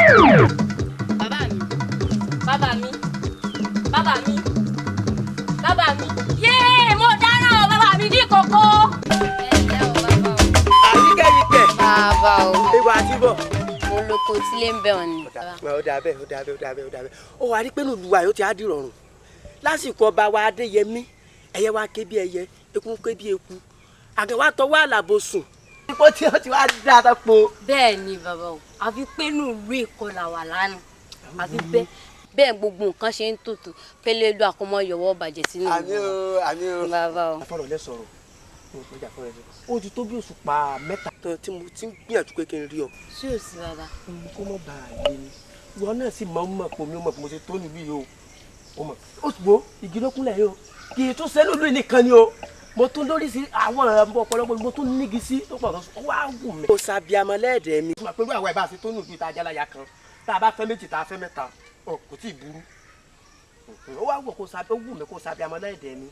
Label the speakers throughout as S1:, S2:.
S1: Bàbá mi, bàbá mi, bàbá mi, bàbá mi, yéé, mo dáràn o, bàbá mi ní kókó.
S2: Àyíkẹ́yíkẹ́.
S1: Bàbá o.
S2: Ewu àti bọ̀.
S1: Mo lóko tílé ń bẹ̀ wọ́n ni.
S2: Ó dà bẹ́ẹ̀, ó dà bẹ́ẹ̀, ó dà bẹ́ẹ̀, ó dà bẹ́ẹ̀. Ó wà rí pé lùlùwà yóò ti á dìrọ̀rùn. Lásìkò ọba wa Adéyẹmí, ẹyẹ wa ké bí ẹyẹ, eku ké bí eku. Àgẹ̀ wa tọwọ́ àlàbò sùn. Ipò tí wọ́n ti wá dá a po.
S1: Bẹ́ẹ̀ ni bàbá o, àfi pé nù rí ìkọlà wà lánàá. Àfi bẹ́ẹ̀ bẹ́ẹ̀ gbogbo nǹkan ṣe ń tòtò pélé lu àkọmọ yọ̀wọ́ bàjẹ́ sínú.
S2: Àmín o, àmín o.
S1: Bàbá o.
S2: Àfọ̀rọ̀ lẹ sọ̀rọ̀. Ó ti tó bí òṣùpá 3 tí mo ti ń gbìyànjú pé kí n rí ọ.
S1: Ṣé o sì bàbá?
S2: Kó mọ̀ bá a lé ni. Ìwọ náà sì mọ̀ mọ̀ pò mí ó mọ̀ pé mo ṣe tó nílùú yìí o. Ó mọ̀. Ó sì wo igi ló kúnlẹ̀ yìí o. Kì í tún sẹ́nu ìlú yìí nìkan ni o. Mo tún lórí sí àwọn ọ̀rọ̀ ọ̀pọ̀lọpọ̀ mo tún nígi sí tó pọ̀ tó sọ. Ó wá wù mí. Ó sàbíamọ lẹ́ẹ̀dẹ̀ mi. Mo pẹ̀lú àwọn ìbáṣe tó nílùú ìta ajáláya kan. Tá a bá fẹ́ méjì tá a fẹ́ mẹ́ta, kò tí ì burú. Ó wá wù mí kó sàbíamọ lẹ́ẹ̀dẹ̀ mi.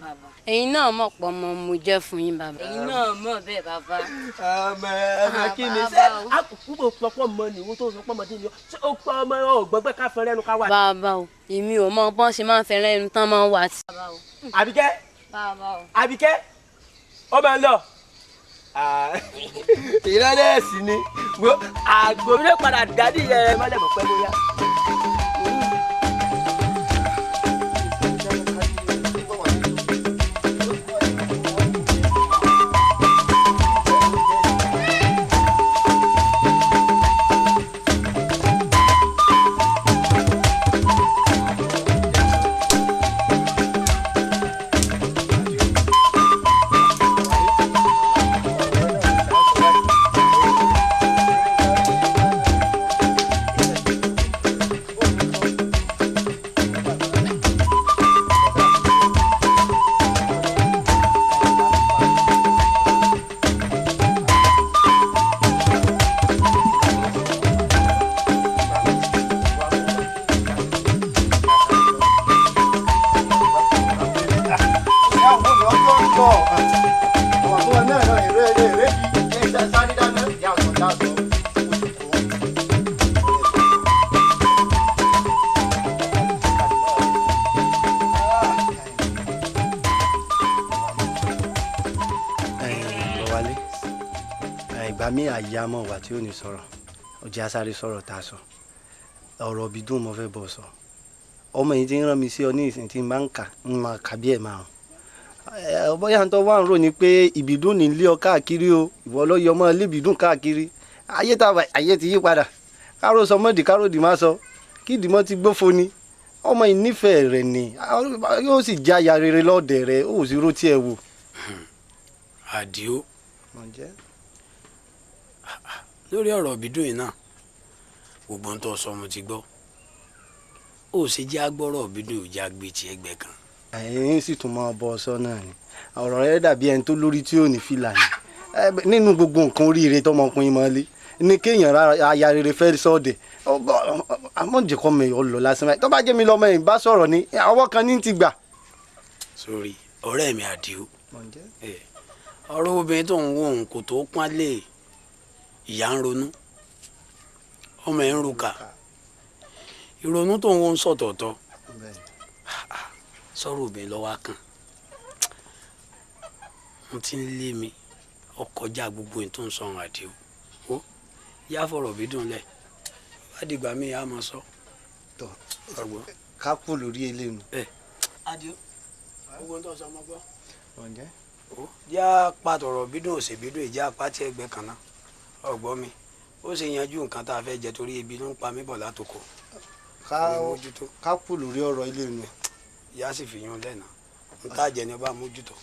S1: Bàbá. Ẹ̀yin náà mọ̀ pọ̀ mọ́ mo jẹ́ fún yín bàbá. Ẹ̀yin náà mọ̀ bẹ́ẹ̀ bàbá.
S2: Ọmọ ọmọ kí ni ṣé àkókò pọpọ mọ ni ìwọ tó sọ pọmọdé ni ṣé ó pọ ọmọ ọgbọgbẹ ká fẹrẹ ẹnu ká wà.
S1: Bàbá o, èmi ò mọ bọ́n ṣe máa ń fẹrẹ ẹnu tán máa ń wà tí.
S2: Àbíkẹ́.
S1: Bàbá o.
S2: Àbíkẹ́, ó máa ń lọ. Ìrẹ́lẹ̀ sì ni àgbò mi lè padà dádì ẹ mọ́lẹ̀ mọ́ pẹ́ bóyá.
S3: Àmọ́ wà tí ó ní sọ̀rọ̀ ó jẹ́ asáré sọ̀rọ̀ tá a sọ ọ̀rọ̀ bí dùn mo fẹ́ bọ̀ sọ ọmọ yìí ti ń rán mi sí ọ ní ìsìn tí n bá ń kà ń máa kà bí ẹ̀ márùn bóyá ń tọ́ wá ń rò ní pé ìbídùn ní ilé ọ káàkiri o ìwọ ló yọ ọmọ ilé ìbídùn káàkiri ayé tá ayé ti yí padà káró sọ mọ́dì káró dì má sọ kí ìdìmọ́ ti gbófo ni ọmọ yìí nífẹ̀ẹ́ rẹ̀ ni yóò sì jẹ́ aya rere lọ́ọ̀dẹ̀ rẹ̀ ó sì rò tiẹ̀ wò.
S4: Àdìó lórí ọ̀rọ̀ ìbídùn yìí náà gbogbo ń tọ́ sọ mo ti gbọ́ ó ṣe jẹ́ agbọ́rọ̀ ìbídùn ìjà gbé ti ẹgbẹ́ kan.
S3: Ẹ̀yin sì tún máa bọ ọsọ náà ni ọ̀rọ̀ rẹ dàbí ẹni tó lórí tí ò ní fìlà ni nínú gbogbo nǹkan oríire tọmọkùnrin máa lé ní kéèyàn aya rere fẹ́ sọ́ọ̀dẹ̀ àmọ́jẹ̀kọ́ mi ò lọ lásán báyìí tó bá jẹ́ mi lọ́mọ yìí bá sọ̀rọ̀ ni ọwọ́ kan ní ti gbà.
S4: Sórí ọ̀rẹ́ mi Àdìó ọ̀rọ̀ obìnrin tó ń wo òun kò tó pọ́nlé ìyá ń ronú ọmọ ẹ̀ ń ruka ìrònú tó ń wo ń sọ̀tọ̀ọ̀tọ̀ sọ̀rọ̀ obìnrin lọ́wọ́ kan mo ti ń lé mi ọkọjá gbogbo ẹ̀ tó ń sọ̀rọ̀ Àdìó ó yá fọ̀rọ̀ bí dùn lẹ̀ bá dìgbà míì á máa sọ.
S3: Ká kú lórí eléyìí.
S4: Àdìó gbogbo ń tọ́ sọ ọmọ gbọ́ yá pàtọ̀rọ̀ bídùn òsèbídùn ìjà pàtí ẹgbẹ́ kan náà ọgbọ́n mi ó sì yanjú nǹkan tá a fẹ́ jẹ torí ebi ló ń pa mí bọ̀ látòkò.
S3: Ká kú lórí ọ̀rọ̀ ilé mi.
S4: Ìyá sì fi yún lẹ́nà n tá jẹ ni ọba mójútó.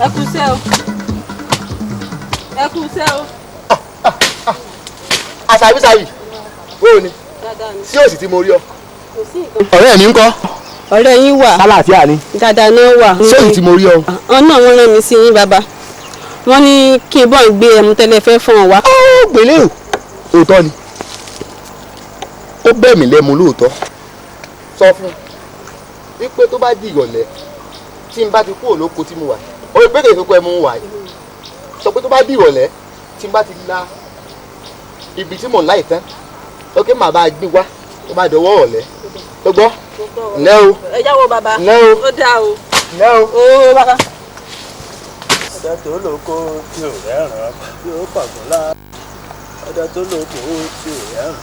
S5: Ẹ kú iṣẹ́ o, ẹ kú iṣẹ́ o.
S6: Àṣàbíṣàbí wo ni sí òsì tí mo rí ọ. Ọ̀rẹ́ mi ń kọ́.
S5: Ọ̀rẹ́ yín wà.
S6: Sálàáfíà ni.
S5: Dáadáa ni ó wà.
S6: Sóyì tí mo rí ọ.
S5: Ọ̀n náà wọ́n rán mi sí yín bàbá. Wọ́n ní kí n bọ́ ń gbé ẹmu tẹ́lẹ̀ fẹ́ fún ọ wá.
S6: Ó gbélé o, òótọ́ ni. Ó bẹ̀ mí lẹ́mu lóòótọ́. Sọ fún un wípé tó bá di ìrọ̀lẹ́ Tí n bá ti kúrò lóko tí mo wà, ó pé kèké kó ẹ mú wà yìí. Sọ pé tó bá di ìrọ̀lẹ́ tí n bá ti la ibi tí mò ń láì tán, ókè màá bá gbé wá tó bá dọwọ́ ọ̀lẹ́. Tó gbọ́? Ǹlẹ́ o.
S5: Ẹ jáwọ́ bàbá.
S6: Ǹlẹ́ o.
S5: Ó dáa o.
S6: Ǹlẹ́ o.
S5: Ó bàbá.
S2: Ọ̀dà tó lóko tí ò rẹ́ràn yóò pàgọ́ lá. Ọ̀dà tó lóko tí ò rẹ́ràn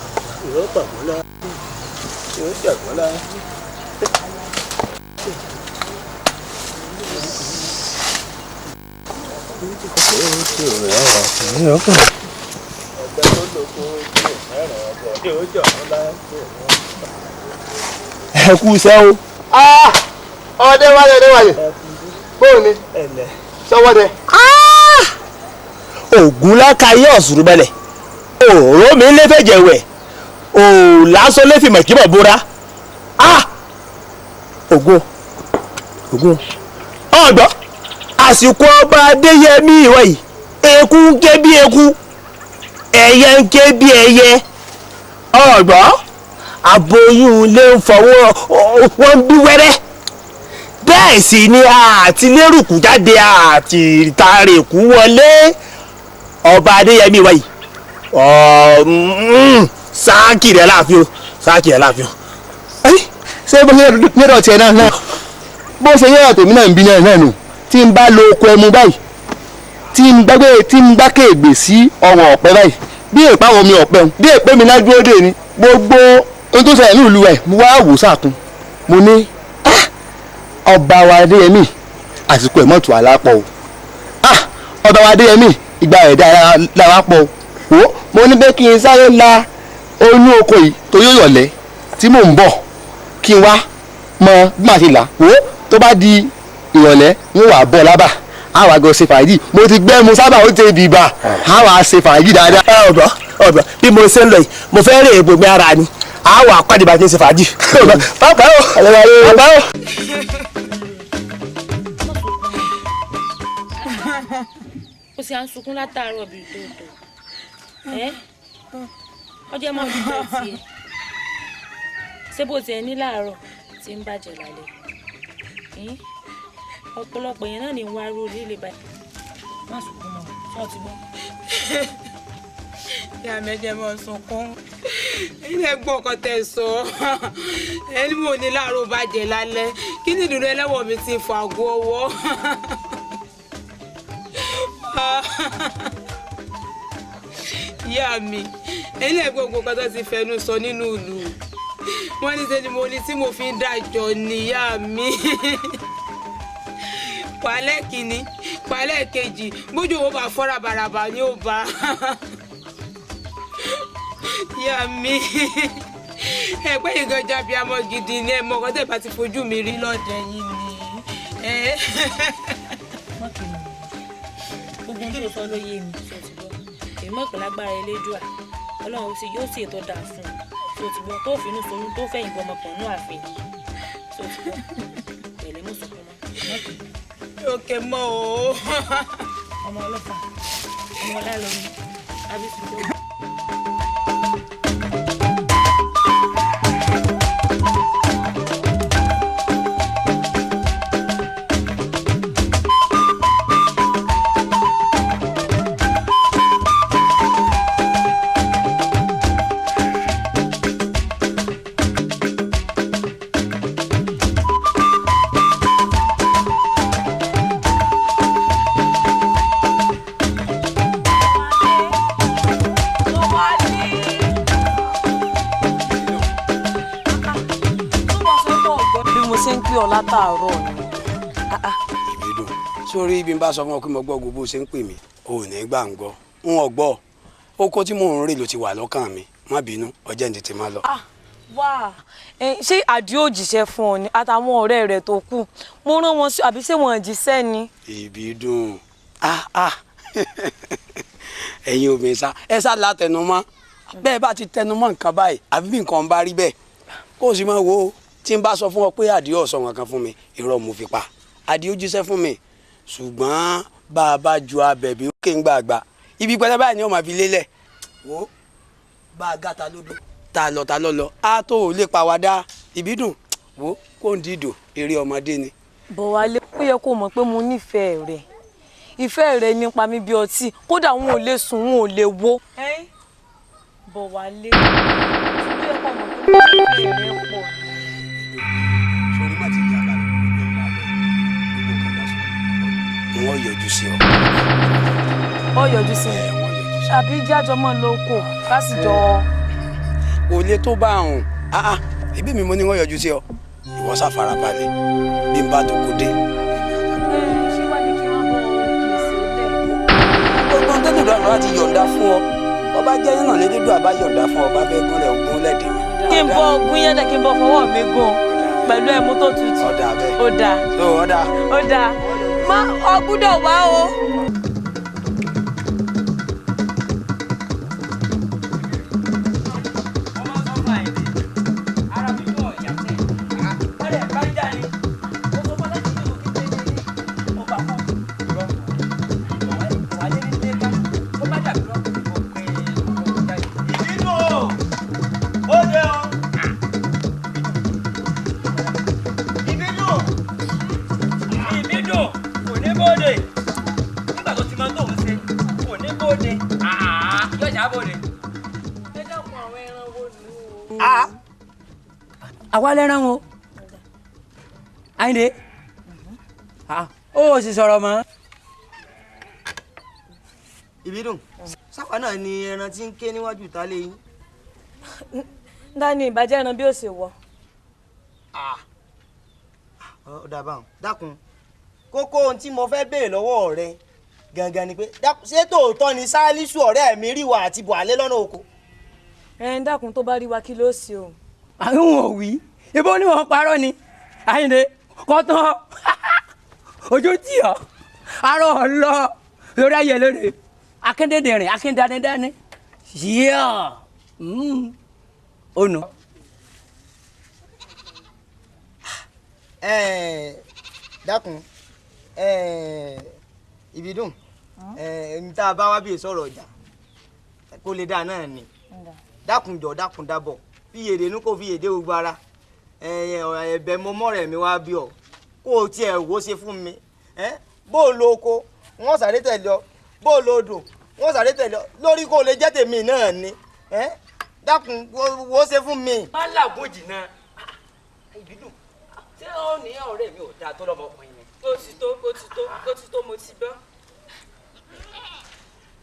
S2: yóò pàgọ́ lá. Yóò jàgbọ́ lá. Ọ̀dà tó lóko tí ò rẹ́ràn yóò jàgbọ́ lá.
S6: Ẹ kú iṣẹ́ o. Ọdẹ wálé, ọdẹ wálé. Bóò ni? Sọwọ́dẹ.
S2: Ògùn lákàyè ọ̀sùn rúbẹ̀lẹ̀. Òró mi lé fẹ̀jẹ̀ wẹ̀. Òlásán lé fìmọ̀ kíbọ̀ bóra. Ògùn. Ògùn. Ọ̀gbọ́n, àsìkò ọba Adéyẹmí ìwọ yìí, eku ń ké bí eku, ẹyẹ ń ké bí ẹyẹ. Ọ̀gbọ́n, aboyún lé ń fọwọ́ wọn bí wẹ́rẹ́. Bẹ́ẹ̀ sì ni àti lérùkù jáde àti ìtàrèkù wọlé. Ọba Adéyẹmí wa yìí, sáàkì rẹ̀ láàfin o, sáàkì rẹ̀ láàfin o.
S6: Ṣé bó ṣe yẹ́rọ̀ tiẹ̀ náà náà bó ṣe yẹ́rọ̀ tèmi náà ń bí náà náà nù tí n bá lo oko ẹmu báyìí tí n gbàgbé tí n bá kéègbè sí ọwọ́ ọ̀pẹ báyìí bí èèpá omi ọ̀pẹ ń bí èèpé mi náà dúró dè ní gbogbo ohun tó ṣẹlẹ̀ ní ìlú ẹ̀ mo wá wò sàkún mo ní ọba wa Adéyẹmí àsìkò ẹ̀ mọ̀tò àlápọ̀ o, ọba wa Adéyẹmí ìgbà rẹ̀ dára lára pọ̀ o. Mo ní bẹ́ẹ̀ kí n sáré la oyún oko yìí torí ìrọ̀lẹ́ tí mò ń bọ̀ kí n wá mọ bí màá ṣe là wò tó bá di ìrọ̀lẹ́ ń wà bọ̀ lábà á wà gan ṣe fàájì. Mo ti gbẹ́ mu sábà ó ti bìbà á wà ṣe fàájì dáadáa.
S2: Ọ̀gbọ́n ọ̀gbọ́n, bí mo ṣe ń lọ yìí mo fẹ́ rè é gbòmí ara ni á wà pàdé bá ti ń ṣe fàájì. Bàbá o, bàbá o.
S7: Ó sì à ń sunkún látàárọ̀ bíi tòótọ́ ẹ́ ọjọ́ mọ́ dúpẹ́ tiẹ̀ ṣé bó tiẹ̀ ní láàárọ̀ tí ń bàjẹ́ lálẹ́ ọ̀pọ̀lọpọ̀ yẹn náà ní wá rú orí lè bàjẹ́ má sunkún mọ́ ṣé o ti gbọ́.
S5: Ìyá mi jẹ́ mọ́ sunkún ilé gbọ́ ọkọ tẹ̀ sọ ẹni mo ní láàárọ̀ bàjẹ́ lálẹ́ kí ni ìdùnnú ẹlẹ́wọ̀n mi ti fọ àgọ́ ọwọ́. Ìyá mi ilé gbogbo kan tó ti fẹnu sọ nínú ìlú wọn ní ṣe ni mo ní tí mo fi ń dájọ́ ni ìyá mi. Palẹ̀ kìíní palẹ̀ kejì bójú owó bá fọ́ra bàràbà ni ó bá. Ìyá mi ẹgbẹ́ yìí gan jábí amọ̀ gidi ni ẹ mọ ọkọ tẹ̀ bá ti fojú mi rí lọ́dẹ yìí ni.
S7: Gbogbo ohun tó sọ ló yé mi ṣe ti gbọ́ èmi mọ̀ pé lágbára Elédùà Ọlọ́run sì yóò sì ètò dáa fún un ṣe ti gbọ́ tó finú soyún tó fẹ̀yìn gbọmọ pọ̀ nú ààfin ṣe ti gbọ́ pẹ̀lẹ́ mú sunkún mọ́ mọ́kì.
S5: Òkè mọ́ o.
S7: Ọmọ ọlọ́pàá ọmọ ọlálọ́mí abisunkún.
S5: Látàárọ̀ ni.
S4: Ìbídùn sórí bí n bá sọ fún ọ pé mo gbọ́ gbogbo ṣe ń pè mí ò ní gbà ń gbọ́ n ò gbọ́ oko tí mò ń rè ló ti wà lọ́kàn mi má bínú ọjọ́ ní tètè má lọ.
S5: Wá ṣé Àdìó jíṣẹ́ fún ọ ni àtàwọn ọ̀rẹ́ rẹ̀ tó kù mo rán wọn sí àbí ṣé wọn jíṣẹ́ ni.
S4: Ìbídùn ẹ̀yin obìnrin sá ẹ sá látẹnumọ́ bẹ́ẹ̀ bá ti tẹnumọ́ nǹkan báyìí àbí bí nǹkan bá rí bẹ́ẹ̀ kó o sì máa wo tí n bá sọ fún ọ pé Àdìó sọ wọn kan fún mi irọ́ mo fi pa Àdìó jíṣẹ́ fún mi ṣùgbọ́n bá a bá ju abẹ̀bí ó ké ń gbàgbà ibi pẹlẹ báyìí ni ó máa fi lélẹ̀ wo bá a gàtà lódò tá a lọ tá a lọ lọ á tó ò lè pa wá dá Ìbídùn wo kó ń dìdò eré ọmọdé ni
S7: Bọ̀wálé, ó yẹ kó mọ̀ pé mo nífẹ̀ẹ́ rẹ̀. Ìfẹ́ rẹ̀ nípa mi bí ọtí, kódà wọn ò lè sùn, wọn ò lè wo. Bọ̀wálé, ó yẹ kó mọ̀ pé mo nífẹ̀ẹ́ rẹ̀ pọ̀.
S4: Sori má ti jà balẹ̀ gbogbo nǹkan bá sọ. Wọ́n yọjú sí ọ.
S7: Ó yọjú sí mi. Àbí jájọ mọ́ lóko, ká sì jọ.
S4: Kò lè tó bá àrùn. Ẹbí mi mo ní wọ́n yọjú sí ọ. Ìwọ sá farabalẹ̀ bí n bá tó kó dé.
S7: Ṣé wàá ní kí wọ́n bọ̀ pèsè lẹ̀?
S4: Gbogbo ohun tẹ́lẹ̀ dùn àti yọ̀ǹda fún ọ. Ọba jẹ́ yín náà lédè dùn àbá yọ̀ǹda fún ọ, ọba fẹ́ gúnlẹ̀ ogún lẹ́dìí mi.
S7: Kí n bọ ogún yẹn dẹ̀ kí n bọ fọwọ́ mi gún pẹ̀lú ẹmu tó tutù.
S4: Ọ̀dà bẹ́ẹ̀.
S7: Ó dáa.
S4: Ọ̀dà.
S7: Ó dáa. Má ọ gbúdọ̀ wá o.
S8: Àwa lẹ́ràn o Àyìndé, ó sì sọ̀rọ̀ mọ́.
S9: Ìbídùn, sáwà náà ni ẹran tí ń ké níwájú ìta lé yín.
S7: Dání ìbàjẹ́ ẹran bí ó ṣe wọ.
S9: Ọ̀dà báwọn, dákun, kókó ohun tí mo fẹ́ béèrè lọ́wọ́ rẹ gangan ni pé ṣé tòótọ́ ni Sálísù ọ̀rẹ́ mi rí wa àti Bọ̀álé lọ́nà oko?
S7: Ẹ ń dákun, tó bá rí wa kí ló ṣe o?
S8: Àwọn ò wí, ibo ni wọn parọ́ ni Àyìndé kọtán ojú tì ọ arọ ọlọ lórí ayé lóde akéndéndérin akéndánidání yíyá ònà.
S9: Dákun, Ìbídùn, n tá a bá wá bí sọ̀rọ̀ ọjà kó lè dáa náà ni. Dákun jọ, dákun dábọ̀, fi yèdè inú kó fi yèdè gbogbo ara. Ẹ̀bẹ̀ mo mọ̀rẹ̀ mi wá bí ọ kó o tiẹ̀ wò ṣe fún mi. Bó o lo oko wọ́n sáré tẹ̀lé ọ, bó o lo odò wọ́n sáré tẹ̀lé ọ, lórí kó o lè jẹ́ tèmi náà ni. Dákun, wò ṣe fún mi.
S8: Má làgùn jìnnà Ìbídùn, ṣé ó ní ọ̀rẹ́ mi ò dáa tó lọ́mọkùnrin ni.
S7: Ó ti tó, ó ti tó, ó ti tó, mo ti gbọ́.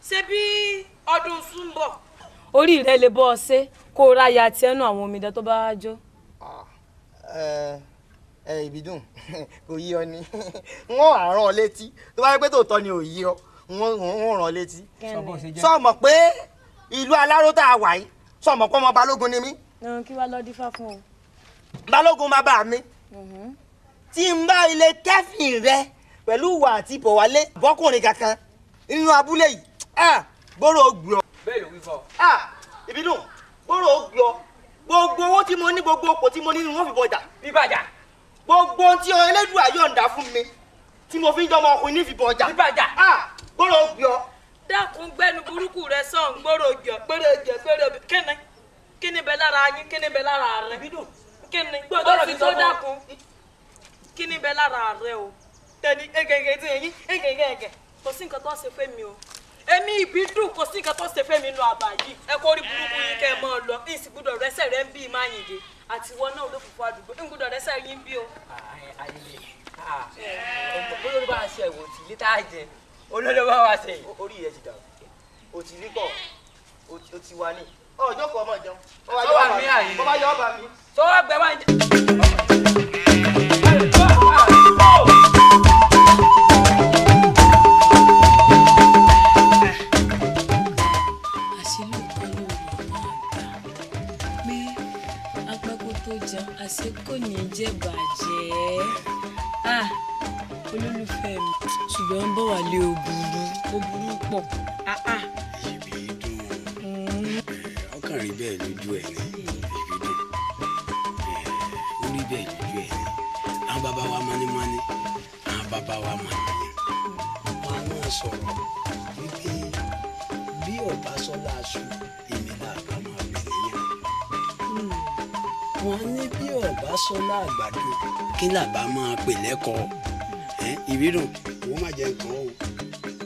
S7: Ṣé bí ọdún sún bọ̀? Orí rẹ lè bọ́ ọ ṣe kó o ráyà tiẹ̀ nù àwọn omidan tó bá wá jó.
S9: Ìbídùn, kò yí ọ ni wọ́n á rán ọ létí, tó bá yẹ pé tòótọ́ ni ò yí ọ, wọ́n rán ọ létí. Sọ mọ̀ pé ìlú Aláró tá a wà yìí, sọ mọ̀ pé ọmọ Balógun ni mí.
S7: Kí wàá lọ dífá fún o.
S9: Balógun máa bá mi. Tí n bá ilé kẹ́fìn rẹ pẹ̀lú ìwà àti Bọ̀wálé bọ́kùnrin kankan nínú abúlé yìí, gbọ́rọ̀ gbọ́.
S8: Bẹ́ẹ̀ ló wí fọ.
S9: Ìbídùn, gbọ́rọ̀ gbọ́. Gbogbo owó tí mo ní, gbogbo òpó tí mo ní ni wọ́n fi bọjà.
S8: Bíbàjà.
S9: Gbogbo ohun tí Ẹlẹ́dùà yọ̀ǹda fún mi tí mo fi ń jọmọ ọkùnrin ní fi bọjà.
S8: Bíbàjà.
S9: Gbọ́rọ̀ gbọ́.
S7: Dákun, gbẹ́nu burúkú rẹ sọ̀n, gbọ́rọ̀ gbọ́, gbọ́rọ̀ gbọ́, gbọ́rọ̀ gbọ́. Kíni kíni bẹ lára yín, kíni bẹ lára rẹ? Kíni gbọ́dọ̀ fi tó dákun. Kíni bẹ lára rẹ o? Tẹni egege tí eyín egegege. Kò sí nǹkan tó ṣe fẹ́ mi o. Èmi Ìbídùn, kò sí nǹkan tó ṣe fẹ́ mi nù àbá yìí. Ẹ kó rí burúkú yín kẹ́ ẹ mọ́ ọ lọ. Ìsì gbúdọ̀ rẹ́sẹ̀ rẹ́ ń bí Máyìndé. Àti ìwọ náà ló fòfò àdúgbò. Ń gbúdọ̀ rẹ́sẹ̀ yín bí o.
S8: Olórí bá a ṣe ẹ̀wò tí ilé tá a jẹ, olórí bá wa ṣe.
S9: Orí rẹ ti dàrú, o ti rí kọ, o ti wà ní. Ọjọ́ kan ọmọ ìjẹun.
S8: Sọ́wọ́ mi àyè.
S9: Bọ́bá yọ ọba mi.
S8: Sọ́wọ́ gbẹ wá ń jẹ.
S7: Àṣé kò ní jẹ́ bàjẹ́. Olólùfẹ́ mi, ṣùgbọ́n Bọ̀wálé ò burú, ó burú pọ̀.
S4: Ìbídùn, ọkàn rí bẹ́ẹ̀ lójú ẹ̀ ni. Ìbídùn, ó rí bẹ́ẹ̀ lójú ẹ̀ ni. Àwọn bàbá wa mọ́nímọ́ní, àwọn bàbá wa mọ̀nìyàn, wọn á máa sọ̀rọ̀ wípé bí ọba sọ́lá aṣọ èmi náà bá máa bẹ̀ níyàn. Wọn ní bí ọba sọ́lá àgbàdo kí làbá máa pè lẹ́kọ̀ọ́ ìbídùn owó má jẹ nǹkan o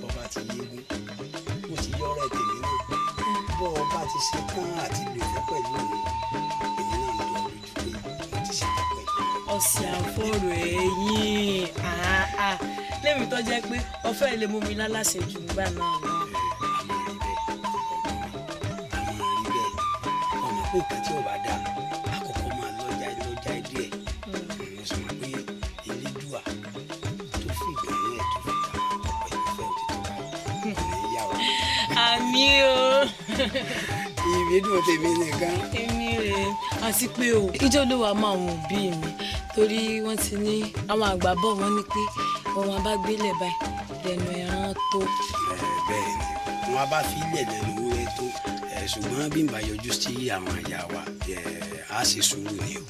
S4: bọ́ba ti yégun mo ti yọ̀rọ̀ ẹ̀ tèmi náà bọ́ ọba ti ṣe tán àti lòfẹ́ pẹ̀lú mi èmi náà ń dọ̀ lójú pé mo ti ṣe tán pẹ̀lú.
S7: Ọ̀sẹ̀ àfọ̀rọ̀ ẹ̀yìn lẹ́mi tó jẹ́ pé ọ̀fẹ́ lè mú mi lálàsẹ̀ jù nígbà náà lọ.
S4: Àmọ́ rí bẹ́ẹ̀ àmọ́ rí bẹ́ẹ̀ ọmọ pé nǹkan tí ò bá dáa àkọ́kọ́ máa lọ́jà lọ́jà díẹ̀ mo sì mọ̀ pé elédùà tó fi ìgbẹ̀rún ẹ̀ tó fi dà pẹ̀lú ìfẹ́ òtítọ́ báyìí kò ní yá wa.
S7: Àmì o.
S4: Ìbídùn tèmi nìkan.
S7: Èmi rè é àti pé o ìjọ ló wà mọ àwọn òbí mi torí wọ́n ti ní àwọn àgbà bọ̀ wọ́n ní pé ohun abágbélẹ̀ báyìí lẹ́nu ẹran tó.
S4: Bẹ́ẹ̀ ni wọn bá fi ilẹ̀ lẹ́nu ewúrẹ́ tó, ṣùgbọ́n bí n bá yọjú sí àwọn àyà wa á ṣe sùúrù ni o,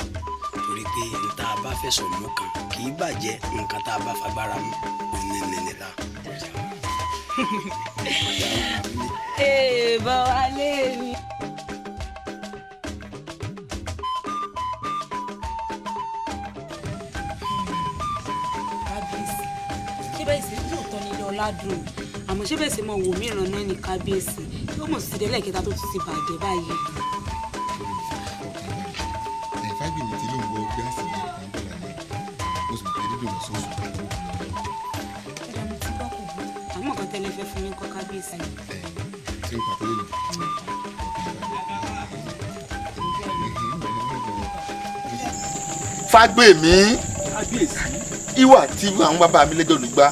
S4: torí pé n tá a bá fẹ̀sọ̀ mú kan kì í bàjẹ́, nǹkan tá a bá fagbára mú òun ní nìlá.
S7: Ee bọ́ wálé mi.
S5: Kábíyèsí, ṣé bẹ́ẹ̀ sì lóòótọ́ nílé ọ̀làdùn o, àmọ́ ṣé bẹ́ẹ̀ sì mọ wò mìíràn náà ní kábíyèsí yóò mọ̀ sí ìdẹ́lẹ̀ kẹta tó tún ti bàjẹ́ báyìí.
S10: Ẹ Fágbèmí tí ló ń wọ gáàsì ní ẹ̀ka ń bọ̀ lálẹ́, mo sì mọ̀ pé dídùn lọ sóòsù pẹ̀lú òkú lọ́wọ́.
S5: Ẹ̀dá mi ti gbọ́ kò burú, àmọ́ nǹkan tẹ́lẹ̀ fẹ́ fún mi kọ́ kábíyèsí.
S10: Tí ó pàtó lè Fágbèmí, ìwà tí àwọn bàbá mi lẹ́jọ́ lùgbà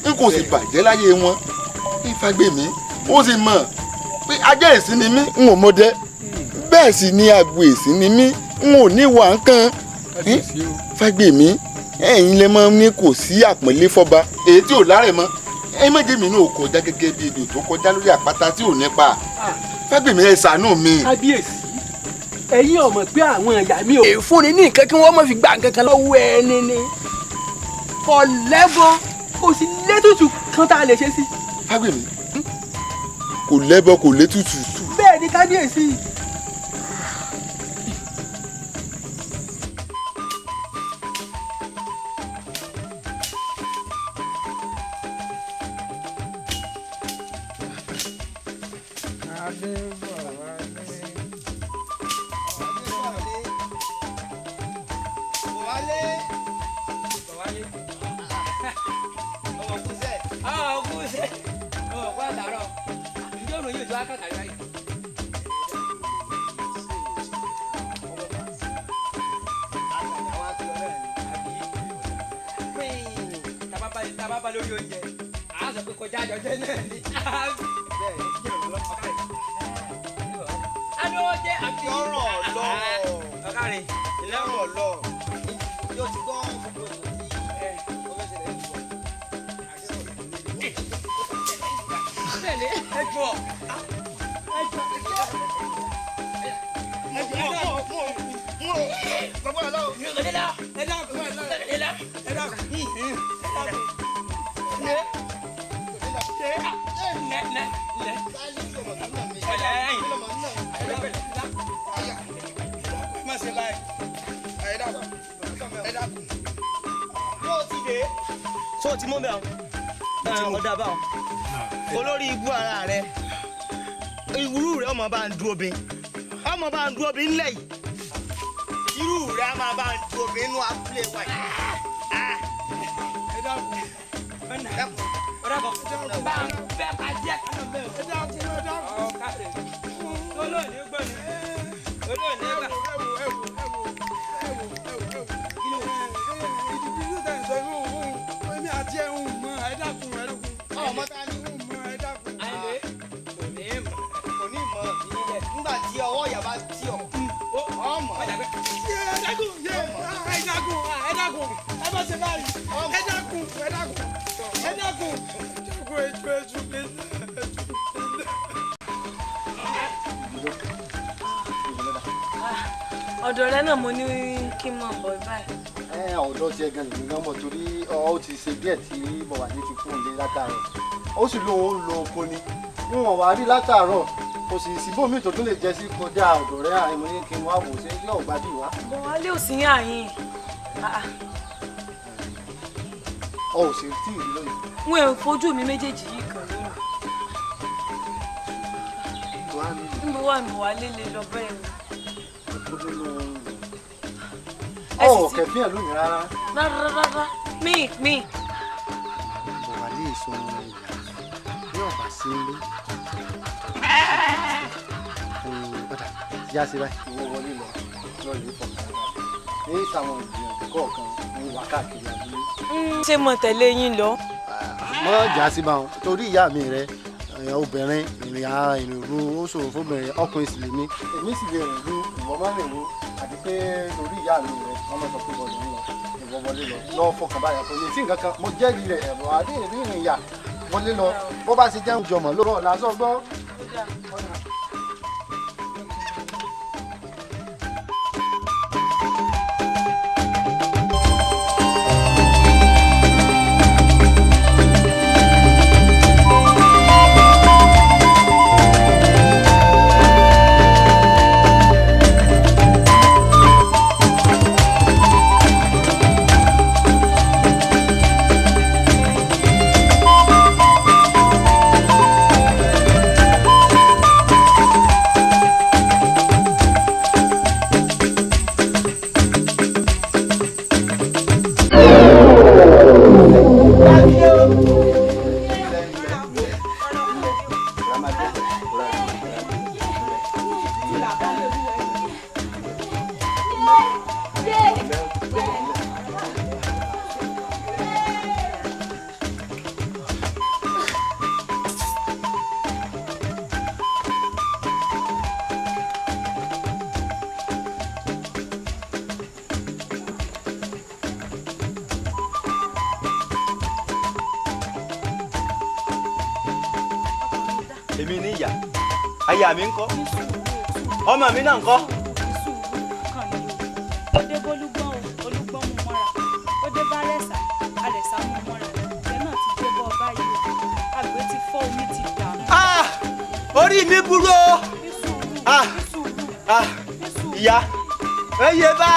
S10: n kò sì bàjẹ́ láyé wọn. Fágbèmí ó sì mọ̀ pé ajá èsì ni mí, n ò mọdẹ, bẹ́ẹ̀ sì ni àgbo èsì ni mí, n ò ní wà nǹkan. Fágbèmí, ẹ̀yin lè mọ̀ ní kò sí àpọ́nlé fọ́ba èyí tí ò lárẹ̀ mọ́. Ẹ má jẹ́ mi náà kọjá gẹ́gẹ́ bí ejò tó kọjá lórí àpáta tí ò nípa. Fágbèmí, ẹ ṣàánú mi.
S2: Kábíyèsí, ẹ̀yin ò mọ̀ pé àwọn ìyá mi ò fúnni ní nǹkan kí wọ́n má fi gba nǹkan kan lọ́wọ́ ẹni ni kò lẹ́bọ, kò sí létùtù kan tá a lè ṣe sí.
S10: Fágbèmí, kò lẹ́bọ kò létùtù.
S2: Bẹ́ẹ̀ ni kábíyèsí.
S9: Tó ti mú bẹ́ẹ̀ o, ọ̀dà bá o, olórí ibú ara rẹ, irú rẹ ọmọ bá ń du obìn, ọmọ bá ń du obìn ńlẹ̀ yìí, irú rẹ a máa bá ń du obìn inú abúlé wa yìí.
S2: Ẹ dákun, ẹ dákun, bá ń bẹ́ ká jẹ́ kánú bẹ́ẹ̀. Ẹ dákun, ẹ dákun. Ọ̀kadì olóòní gbọ́ni, olóòní gbà.
S9: Ọmọ ta ni
S2: Àyìndé kò ní mọ̀.
S9: Kò ní mọ̀ nígbà tí ọwọ́ ìyá bá tí ọ. Ọmọ.
S2: Ẹ dákun, ẹ dákun, ẹ dákun, ẹ má ṣe báyìí. Ẹ dákun, ẹ dákun, ẹ dákun.
S7: Ọ̀dọ̀ rẹ náà mo ní kí n mọ̀ bọ̀ báyìí.
S6: Ẹ ọ̀dọ̀ tiẹ̀ gan lèmi gan mọ̀, torí ọ ti ṣe díẹ̀ tí Bọ̀wálé ti fún un lé látàárọ̀, ó sì lóun ó lo oko ni níwọ̀n wá rí látàárọ̀.
S3: Kò sì síbòmí tó tún lè jẹ sí kọjá ọ̀dọ̀ rẹ̀ àìmọ̀ ní kí n wá wò ṣe yóò gbá bí wá.
S7: Bọ̀ wálé ò sí yàn yín.
S3: Ọ ò sì tí ì rí lónìí.
S7: N ò fojú mi méjèèjì yìí kan lónìí. Níbo wà ní wálé lè lọ bẹ́ẹ̀ ni.
S3: Ọ ò kẹ̀fín ẹ̀ lónìí rárá.
S7: Rárá rárá mí mí.
S3: Bọ̀ wálé èso ìyá ní ọ̀bà sí ilé. Ọ̀dà yá sí báyìí. Ìwọ wọlé lọ lọ lè fọkàn rẹ ní ìsàwọn ìgbìyànjú kọ̀ọ̀kan ń wà káàkiri abúlé.
S7: Ṣé mo tẹ̀lé yín lọ?
S3: Mọ jà sí báwọn torí ìyá mi rẹ obìnrin ìrìn ara ìrìn òru ó ṣòro fóbìnrin ọkùnrin sì lè ní èmi sì lè rìn ru ìwọ má rìn ru àti pé torí ìyá mi rẹ wọn lọ sọ pé bọ́ọ̀lù ń lọ ìwọ wọlé lọ lọ fọkàn báyà kò ní sí nǹkan kan mo jẹ́rìí rẹ ẹ̀rọ adé ìrìn ìyà wọlé lọ bó bá ṣe jẹun jọmọ lórọ lásán gbọ́.
S9: Èmi ní ìyá aya mi ńkọ́ ọmọ mi náà ńkọ́.
S7: Ó dé bólúgbọ́n o, olúgbọ́n mú mọ́ra, ó dé bá rẹ̀sà, àrẹ̀sà mú mọ́ra, ìyẹn náà ti dé bọ́ báyìí o, àgbẹ̀ ti fọ́ omi ti dànù.
S9: Orí mi burú o. Ìyá eye bá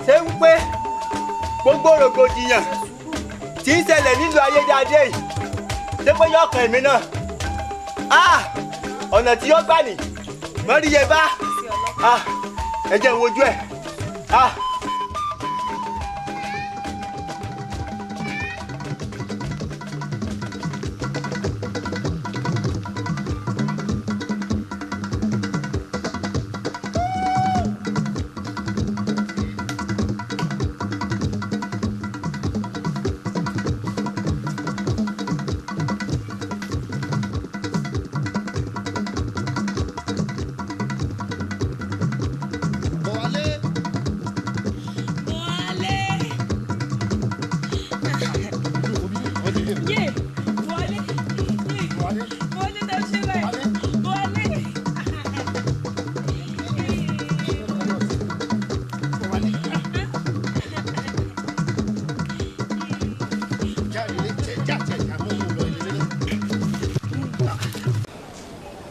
S9: ṣe ń pé gbogbo rògbòdìyàn tí ń ṣẹlẹ̀ nílùú ayédáadé yìí ṣé pé yọkàn èmi náà ọ̀nà tí yóò gbà ní mọ́ríyẹ bá ẹ jẹ́ n wojú ẹ̀.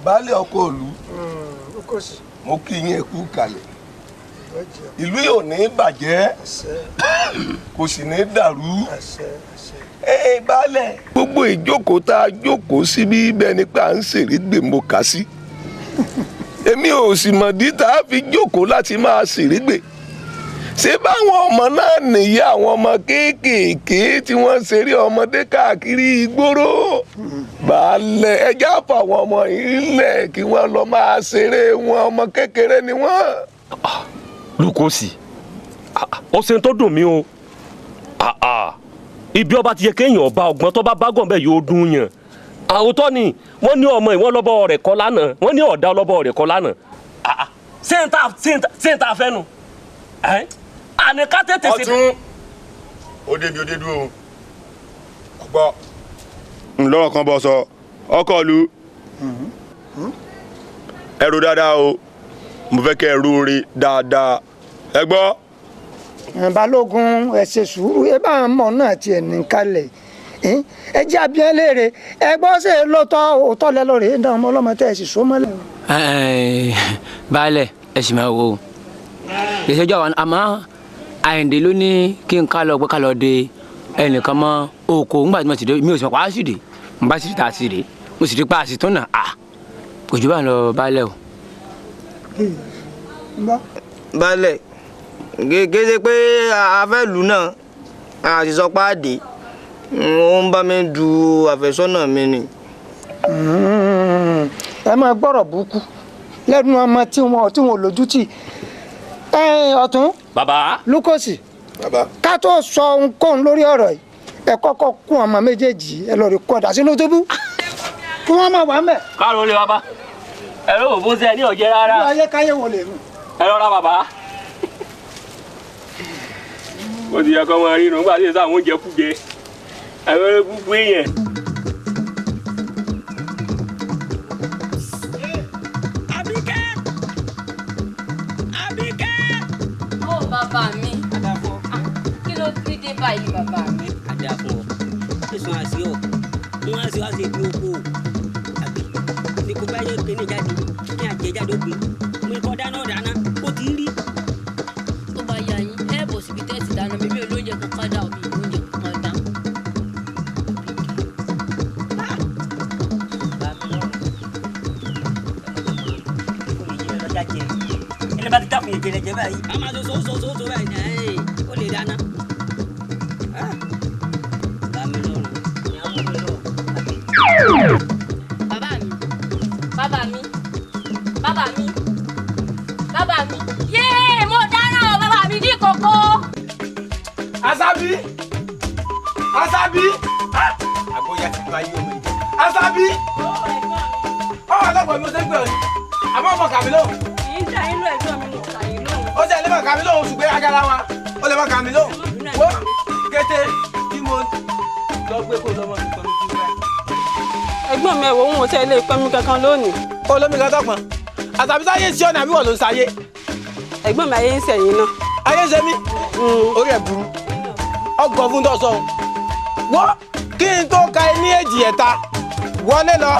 S11: Baálé ọkọ ìlú, mo kí yín ẹ kú kalẹ̀. Ìlú yóò ní bàjẹ́, kò sì ní dàrú. Ẹ baálẹ̀. Gbogbo ìjókòó tá a jókòó síbí bẹ́ẹ̀ ni pé à ń ṣèrégbè mo kà sí. Èmi ò sì mọ̀dí tá a fi jókòó láti máa ṣèrégbè. Ṣé báwọn ọmọ náà nìyí, àwọn ọmọ kéékèèké tí wọ́n ń ṣeré ọmọdé káàkiri ìgboro? Baálẹ̀, ẹjẹ́ àfàwọn ọmọ ilẹ̀ kí wọ́n lọ máa ṣeré wọn, ọmọ kékeré ni wọ́n.
S2: Lukosi, ó ṣe tó dùn mí o. Ibi ọba ti yẹ kéèyàn ọba ọgbọ́n tó bá bá gàn bẹ́ẹ̀ yóò dùn yàn. Àwòtọ́ ni wọ́n ní ọmọ ìwọ́n lọ́bọ̀ rẹ̀ kọ́ lánàá, wọ́n ní ọ̀dà ọlọ́bọ̀ rẹ̀ kọ́ lánàá. Ṣé n ta fẹ́ nu? Àní ká tètè ṣe.
S11: Ọ̀tún ó débi ó dé dúró ọgbọ́. Ńlọrọ kan bọ sọ ọkọ lu ẹ ro dáadáa o, mo fẹ́ kẹ́ ẹ ro ore dáadáa ẹ gbọ́.
S12: Balógun, ẹ ṣe sùúrù, ẹ bá mọ̀ náà tiẹ̀ ní kalẹ̀. Ẹ jẹ́ abiyán léèrè ẹ gbọ́ ṣe lóòótọ́ òótọ́ lẹ lọ́ọ̀rẹ́ ń dá ọmọ ọlọ́mọ tẹ́ ẹ sì so mọ́lẹ̀.
S8: Baálẹ̀ ẹ sì máa wo ìṣẹ́jú àwọn àmọ́ Àyìndé ló ní kí n ká lọ pé ká lọ de ẹnìkan mọ́ oko ńgbà tí mo sì dé mi ò sì mọ̀ pa á sì dé n bá sì ta sì dé mo sì rí pa àsì tó nà á kò jù bá ń lọ baálẹ̀ o.
S9: Baálẹ̀ gègé pé a fẹ́ lù náà a sì sọ pé a dé ó ń bá mi du àfẹ́sọ́nà mi ni.
S12: Ẹ máa gbọ́rọ̀ burúkú lẹ́nu ọmọ tí wọn lójú tì. Ọ̀tún.
S8: Bàbá.
S12: Lukosi.
S11: Bàbá.
S12: Ká tó sọ ohunkóhun lórí ọ̀rọ̀ yìí ẹ kọ́kọ́ kún ọmọ méjèèjì ẹ lọ rí kọ́dà sínú túbú kí wọ́n máa wà mẹ́.
S8: Káàró lè bàbá ẹ̀rọ òbó sẹ́ ní ọ̀jẹ́ rárá.
S12: Bí ayé káyé wo lè mú.
S8: Ẹ rọra bàbá. Ó ti yẹ kọ́ máa rí inú nígbà tí èso àwọn oúnjẹ kú jẹ àwọn ẹrẹ gbogbo èèyàn.
S1: Ó bàbá mi, kí ló fi dé báyìí bàbá mi?
S13: Àdàfọ̀ èso àṣì ọ̀ wọn àṣì wá sí ibi oko àbí ní kò bá yẹ kéne jáde ní àjẹjáde ògùn mo kọ́ dáná dáná ó ti rí.
S1: Tó bá yá yín, ẹ bọ̀ síbi tẹ́ ti dáná mi, mi ò lóúnjẹ kankan dá o, mi ò lóúnjẹ kankan dá.
S13: Ẹni bá ti dákun ìjẹrẹ jẹ báyìí a máa so so so so báyìí ẹ ó lè dáná.
S1: Bàbá mi, bàbá mi, bàbá mi, bàbá mi, yéé mo dáná o bàbá mi ní kókó.
S2: Asabi! Asabi! Àgbóyá ti gba ayé ọmọ yìí. Asabi! Ọwọ́ àlọ́gbọ̀n mi ò ṣe ń gbé ọ ni. Àmọ́ ọmọ kàmí lóhùn.
S5: Kì í dá inú ẹ̀gbọ́n mi mọ̀ kàyín lóhùn.
S2: Ó ṣe lè má kàmí lóhùn ṣùgbọ́n agara wa. Ó lè má kàmí lóhùn. Wo kété tí mo lọ gbé kó lọ́mọ mi pẹ̀lú tí wọ́n.
S5: Ẹ̀gbọ́n mi ẹ̀wọ̀ òun ò tẹ́ ilé ìpẹ́ mi kankan lónìí.
S2: Olómi kan tọpọn. Àtàbí sáyé ń ṣe ọ̀nà àbí wọ́n ló ń sáyé.
S5: Ẹ̀gbọ́n mi ayé ń ṣẹ̀yìn náà.
S2: Ayé ń ṣe mí. Orí ẹ̀ burú. Ọgọ̀ fún tọ̀sán. Wọ́n kí n tó ka ní èjì ẹ̀ta wọlé lọ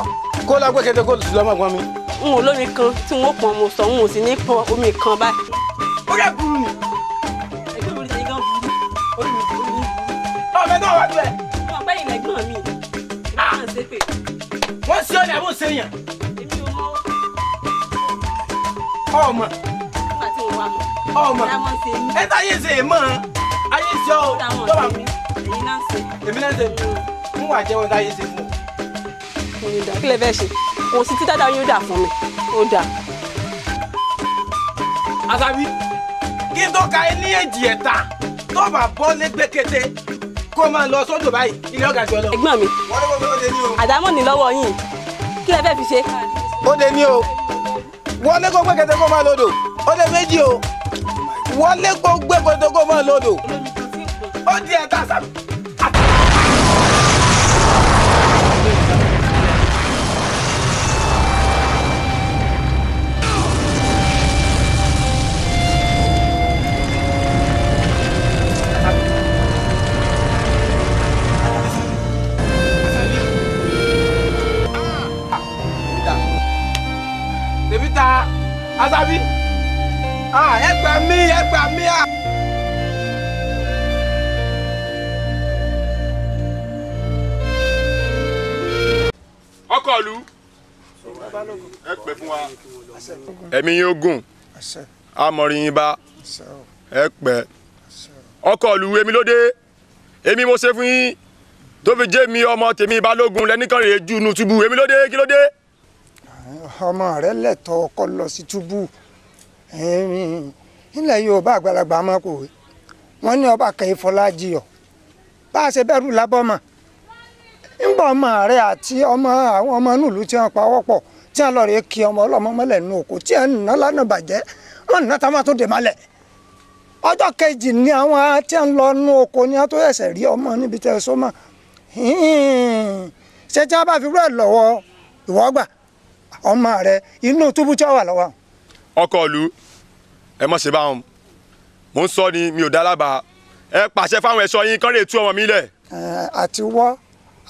S2: kó lọ gbé kété kó sì lọ́mọ gbọ́n mi.
S5: N ò lómi kan tí n ó pọn mo sọ n ò sì ní pọn omi kan báyìí.
S2: Orí ẹ̀ burú ni.
S5: Ẹ̀gbọ́n mi ti gan burú.
S2: Orí mi burú. Ọmọ ẹgbẹ́ wa dúró ẹ̀.
S5: Mo pẹ́ ìlẹ̀ ẹ̀gbọ́n mi. Ìbá ń ṣe pé.
S2: Wọ́n ṣe ọ́ ni àbó ṣe yàn.
S5: Èmi ò mọ̀.
S2: Ọmọ.
S5: Nígbà tí mo wà mọ̀.
S2: Ọmọ. Ẹ tá ayé ṣe é mọ́ ayé ṣe ọ́
S5: tó bá mi. Èmi náà ṣe.
S2: Èmi náà ṣe. N wà jẹ́wọ́ tá ayé ṣe fún ọ.
S5: Mo ní dà kí lè fẹ́ ṣe. Kò sí títà dáa yóò dà fún mi. Ó dà.
S2: Asabi, kí n tó ka ẹ ní èjì ẹ̀ta tó bá bọ́ lẹ́gbẹ́ kété kó máa lọ sódò báyìí ilé ọ̀gá jọ lọ.
S5: Ẹ̀gbọ́n mi. Àdámọ̀ ní lọ́wọ́ yín. Kí lẹ fẹ́ fi ṣe?
S2: Ó lé ní o. Wọlé kó gbé kété kó máa lodò. Ó lé méjì o. Wọlé kó gbé kété kó máa lodò. Ó di ẹ̀ta Asabi. Asabi, ẹ gbà mí, ẹ gbà mí à.
S14: Ọkọ ìlú ẹ pẹ́ fún wa. Ẹ̀mí yín ogun amọ̀rin yín bá ẹ pẹ́. Ọkọ ìlú èmi ló dé, èmi mo ṣe fún yín tó fi jẹ́ mi ọmọ tèmi Balógun lẹ́nìkan rèé jù nù túbú. Èmi ló dé, kí ló dé?
S12: Ọmọ rẹ lẹ́tọ̀ọ́ ọkọ lọ sí túbú. Nílẹ̀ Yorùbá àgbàlagbà máa kò wé wọ́n ní ọba kẹ́ ìfọlájiyọ̀ bá a ṣe bẹ̀rù lábọ́ mọ̀ ńgbà ọmọ rẹ àti ọmọ àwọn ọmọ nílùú tí wọ́n pawọ́ pọ̀ tí wọ́n lọ rè kí ọmọ ọlọ́mọ mọ́lẹ̀ nù òkú tí wọ́n ná lánàá bàjẹ́ wọ́n ná táwọn tó dè mọ́lẹ̀. Ọjọ́ kejì ni àwọn tí wọ́n lọ nù oko ni wọ́n tó ẹsẹ̀ rí ọmọ níbi tẹ́ ẹ sọ mọ́. Ṣé tí wọ́n bá fi rú ẹ̀ lọ́wọ́ ìwọ gbà ọmọ rẹ inú túbú tí wọ́n wà lọ́wọ́.
S14: Ọkọ ìlú ẹ mọ̀ ṣe báwọn mò ń sọ ni mi ò dá lábàá ẹ pàṣẹ fáwọn ẹ̀ṣọ́ yín kán lè tú ọmọ mi lẹ̀.
S12: Àti wọ́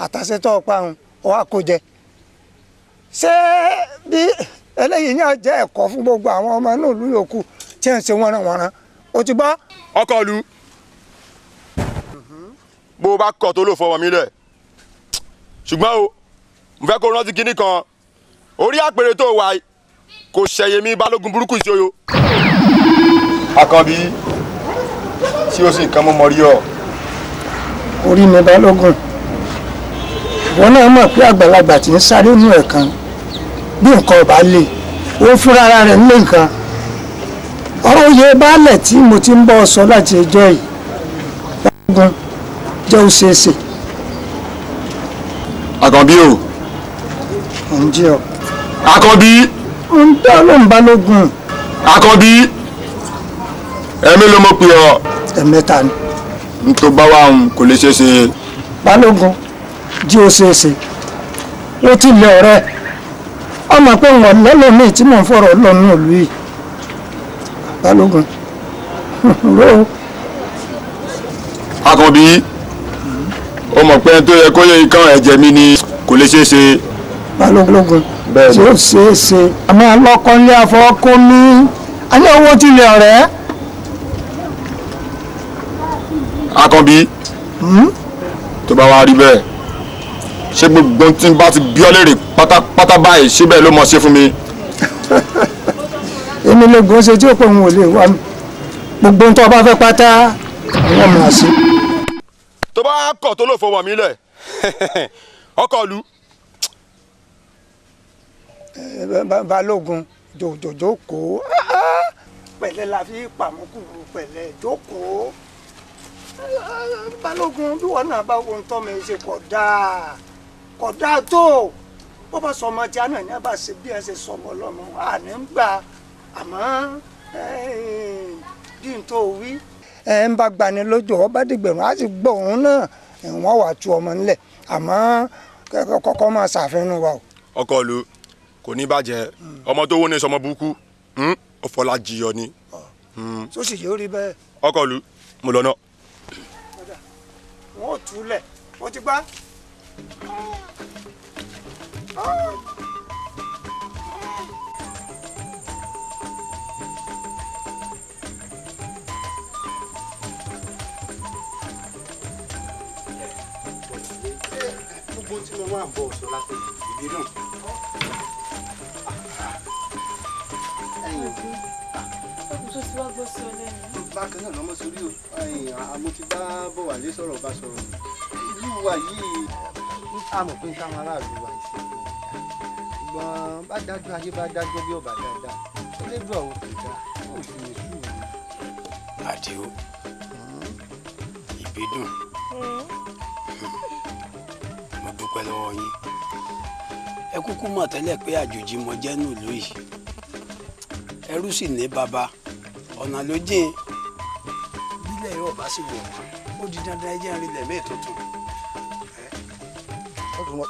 S12: Àtàṣe tó ọ̀pá òun ó wá kó jẹ. Ṣé bí eléyìí ní ọjọ́ ẹ̀kọ́ fún gbogbo àwọn ọmọ inú ìlú yòókù tí ń ṣe wọ́nranwọ̀nran, o ti gbọ́.
S14: Ọkọ ìlú, bó o bá kọ̀ tó lò fọwọ́ mi lẹ̀, ṣùgbọ́n o mo fẹ́ kó rántí kinní kan, orí àpèrè tó wà kò ṣẹ̀yẹ mi balógun burúkú ìṣòro. Àkànbí, tí o sì kàn mọ́ mọ́rí ọ.
S12: Orí mi balógun, ìwọ náà mọ̀ pé àgbàlagbà tí ń sáré nù ẹ̀ kan bí nǹkan ọba lè ó fúnra ara rẹ̀ nílé nǹkan. Ọ̀rọ̀ oyè baálẹ̀ tí mo ti ń bọ́ ọ sọ láti ẹjọ́ yìí, balógun, jẹ́ ó ṣeé ṣe.
S14: Àkànbí o.
S12: Ò ń jẹ́ ọ.
S14: Àkànbí.
S12: Ó ń dá lóhùn balógun.
S14: Àkànbí, ẹ̀mí ló mọ̀ pé ọ.
S12: Ẹ̀mẹ́ta ni.
S14: N tó bá wà ń kò lè ṣeé ṣe.
S12: Balógun, jí ó ṣeé ṣe. Ó ti lé ọ̀rẹ́ ọmọ pé wọn lẹ́lòmíì tí mò ń fọ̀rọ̀ lọ́nà ìlú yìí. Balógun, ró.
S14: Àkànbí, ó mọ̀ pé tó yẹ kó yẹ ikán ẹ̀jẹ̀ mi ni kò lè ṣeé ṣe.
S12: Balógun, tí ó ṣeé ṣe. Àmọ́ alọ́kọ́lé afọwọ́kọ́ mi alẹ́ owó ti lè ọ̀rẹ́.
S14: Àkànbí, tó bá wá rí bẹ́ẹ̀, ṣé gbogbo tí n bá ti bí ọ léèrè pátápátá báyìí ṣé bẹ́ẹ̀ ló mọ̀ ṣe fún mi.
S12: Èmi lè gùn ṣe tí ó pé òun ò lè wá mi, gbogbo ohun tó o bá fẹ́ pátá àwọn ọmọ àṣẹ.
S14: Tó bá kọ̀ tó lò fọwọ́ mi lẹ̀, ọkọ ìlú.
S12: Balógun, jòjòjókòó, pẹ̀lẹ́ la fi pàmùkùrù, pẹ̀lẹ́ jókòó. Balógun, bí wọn náà bá wo tọ́ mi ṣe kọ̀ dáa, kọ̀ dáa tó bó bá sọmọ tí a náà ní a bá ṣe bí ẹ ṣe sọmọ lọ́mọ a ní ń gbà, àmọ́ bí n tó wí. Ẹ ń bá gbani lójú ọ bá dìgbẹ̀rún á sì gbọ́ òun náà, wọ́n wàá tu ọmọ nílẹ̀, àmọ́ kọ́kọ́ máa ṣàfihàn wa o.
S14: Ọkọ ìlú, kò ní bàjẹ́, ọmọ tó wó ní sọmọ burúkú ọ̀fọ̀lájiyọ ni.
S12: Tó sì yóò rí bẹ́ẹ̀.
S14: Ọkọ ìlú, mo lọ náà.
S12: Wọ́n ò túlẹ̀, ó ti gbá.
S3: Gbogbo tí mo wà ń bọ̀ sọ láti ìbínú.
S7: Tó ti wá gbọ́ sí ọ lẹ́nu.
S3: Bákan náà lọ́mọ sórí o, mo ti bá Bọ̀wálé sọ̀rọ̀ bá sọ̀rọ̀. Ìlú wa yìí, a mọ̀ pé táwọn aráàlú wa yìí ṣe fún ọ̀dà. Ṣùgbọ́n bá dájọ́ ayé bá dájọ́ bí ọ̀bà dáadáa, elédùn àwọn kò dáa, ó sì ní sùúrù.
S4: Àdìó, ìbídùn, mo dúpẹ́ lọ́wọ́ yín. Ẹ kúkú mọ̀ tẹ́lẹ̀ pé àjòjì mo jẹ́ nílùú yìí. Ẹrú sì ní baba, ọ̀nà ló jìn. Bílẹ̀ yóò bá sì wọ̀ wọ́n, ó di dandan ẹjẹ́ ń rilẹ̀ míì tuntun.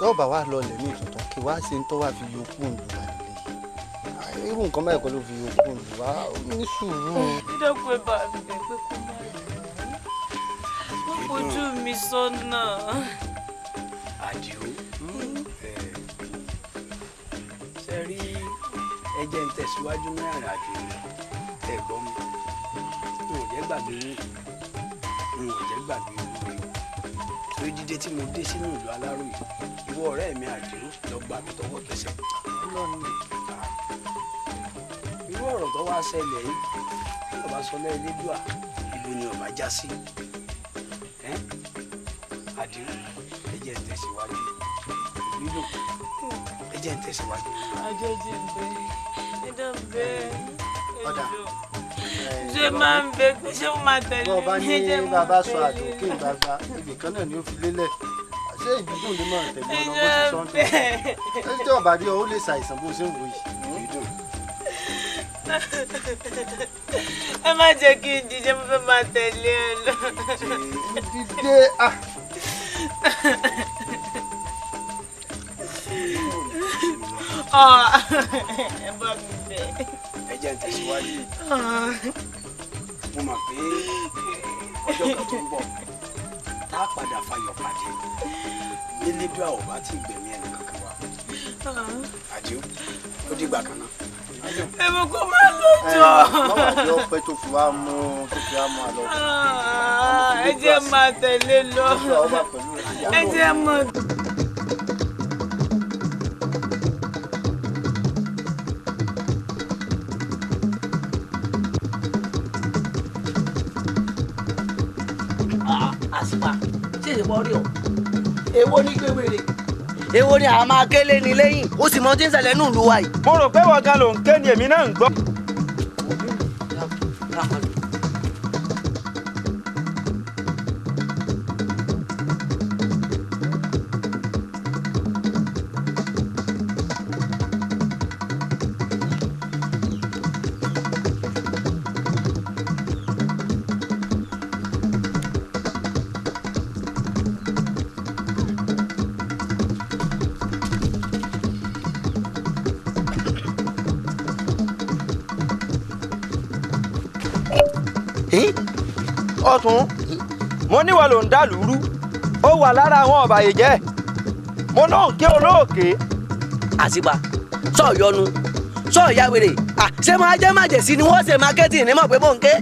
S3: Yóò bá wa lọ lẹ̀ míì tuntun, kí wá ṣe ń tọ́ wá fi yòókù ń lù wá nílé. Irú nǹkan báyìí kọ́ ló fi yòókù ń lù wá, ní sùúrù.
S7: Dídọ́kun ẹ bá mi bẹ̀ pé kó má lù ú. Wọ́n fojú mi sọ́nà.
S4: Àdìó, ṣe rí ẹjẹ́ ń tẹ̀síwájú ní ìrìn àjò mi, ẹ gbọ́ mi. N ò jẹ́ gbàgbé yín, n ò jẹ́ gbàgbé yín. Torí dídé tí mo dé sínú ìlú Aláròyé, ìwọ ọ̀rẹ́ mi Àdìó lọ gbà mí tọwọ́ tẹsẹ̀. Irú ọ̀rọ̀ tó wá ṣẹlẹ̀ yìí, bí ọba sọ lẹ́ Elédùà, ibo ni ọba já sí? Àdìó, ẹ jẹ́ ń tẹ̀síwájú. Ìbídùn, ẹ jẹ́ ń tẹ̀síwájú.
S7: Àjọjì ń bẹ, ẹ dá ń bẹ, ẹ jọ. Ṣé máa ń bẹ pé ṣé ó máa tẹ̀lé
S3: Bọ́ bá
S7: mi?
S3: ní
S7: Ẹ jẹ́ máa
S3: bàbá sọ
S7: tẹ̀lé.
S3: àdùn kí n bàbá, ibì kan náà ni ó fi lélẹ̀. Ṣé ìbídùn lè máa tẹ̀lé ọ lọ bó ṣe sọ ń tẹ̀? Ṣé tí ọba rí ọ, ó lè ṣàìsàn bó ṣe ń wò yìí?
S4: Ìbídùn.
S7: Ẹ má jẹ́ kí n dìde, mo fẹ́ máa tẹ̀lé ẹ lọ.
S3: Dídé ah.
S7: Ẹ bá mi bẹ̀.
S4: Ẹ jẹ́ ń tẹ̀síwájú. Mo mọ̀ pé ọjọ́ kan tó ń bọ̀ tá Á padà fayọ̀ pàdé nílédùá ò bá ti gbẹ̀mí ẹnì kankan wa. Àdìó, ó dìgbà kan náà.
S5: Èmi kò máa lọ jọ.
S6: Lọ́wọ́ àjọ pẹ́ tó fi wá mú tó fi wá mú àlọ́.
S5: Ẹ jẹ́ máa tẹ̀lé lọ. Ẹ jẹ́ máa.
S13: Àsìpà ṣé ìwọ rí ọ? Èwo ní gbéwèrè? Èwo ni àwọn máa kélé ni lẹ́yìn? Ó sì mọ tí ń ṣẹlẹ̀ nù lù wa yìí.
S15: Mo rò pé wọ́n gan ló ń ké ni èmi náà ń gbọ́. Ọ̀tún, mo níwọ ló ń dà lúrú, ó wà lára àwọn ọ̀bàyéjẹ́, mo náà ń ké olóòkè.
S13: Àsìpà sọ yọnu sọ ya wèrè, ṣé máa jẹ́ májèsí ni wọ́n ṣe mákẹ́tì ní mọ̀ pé mò ń ké.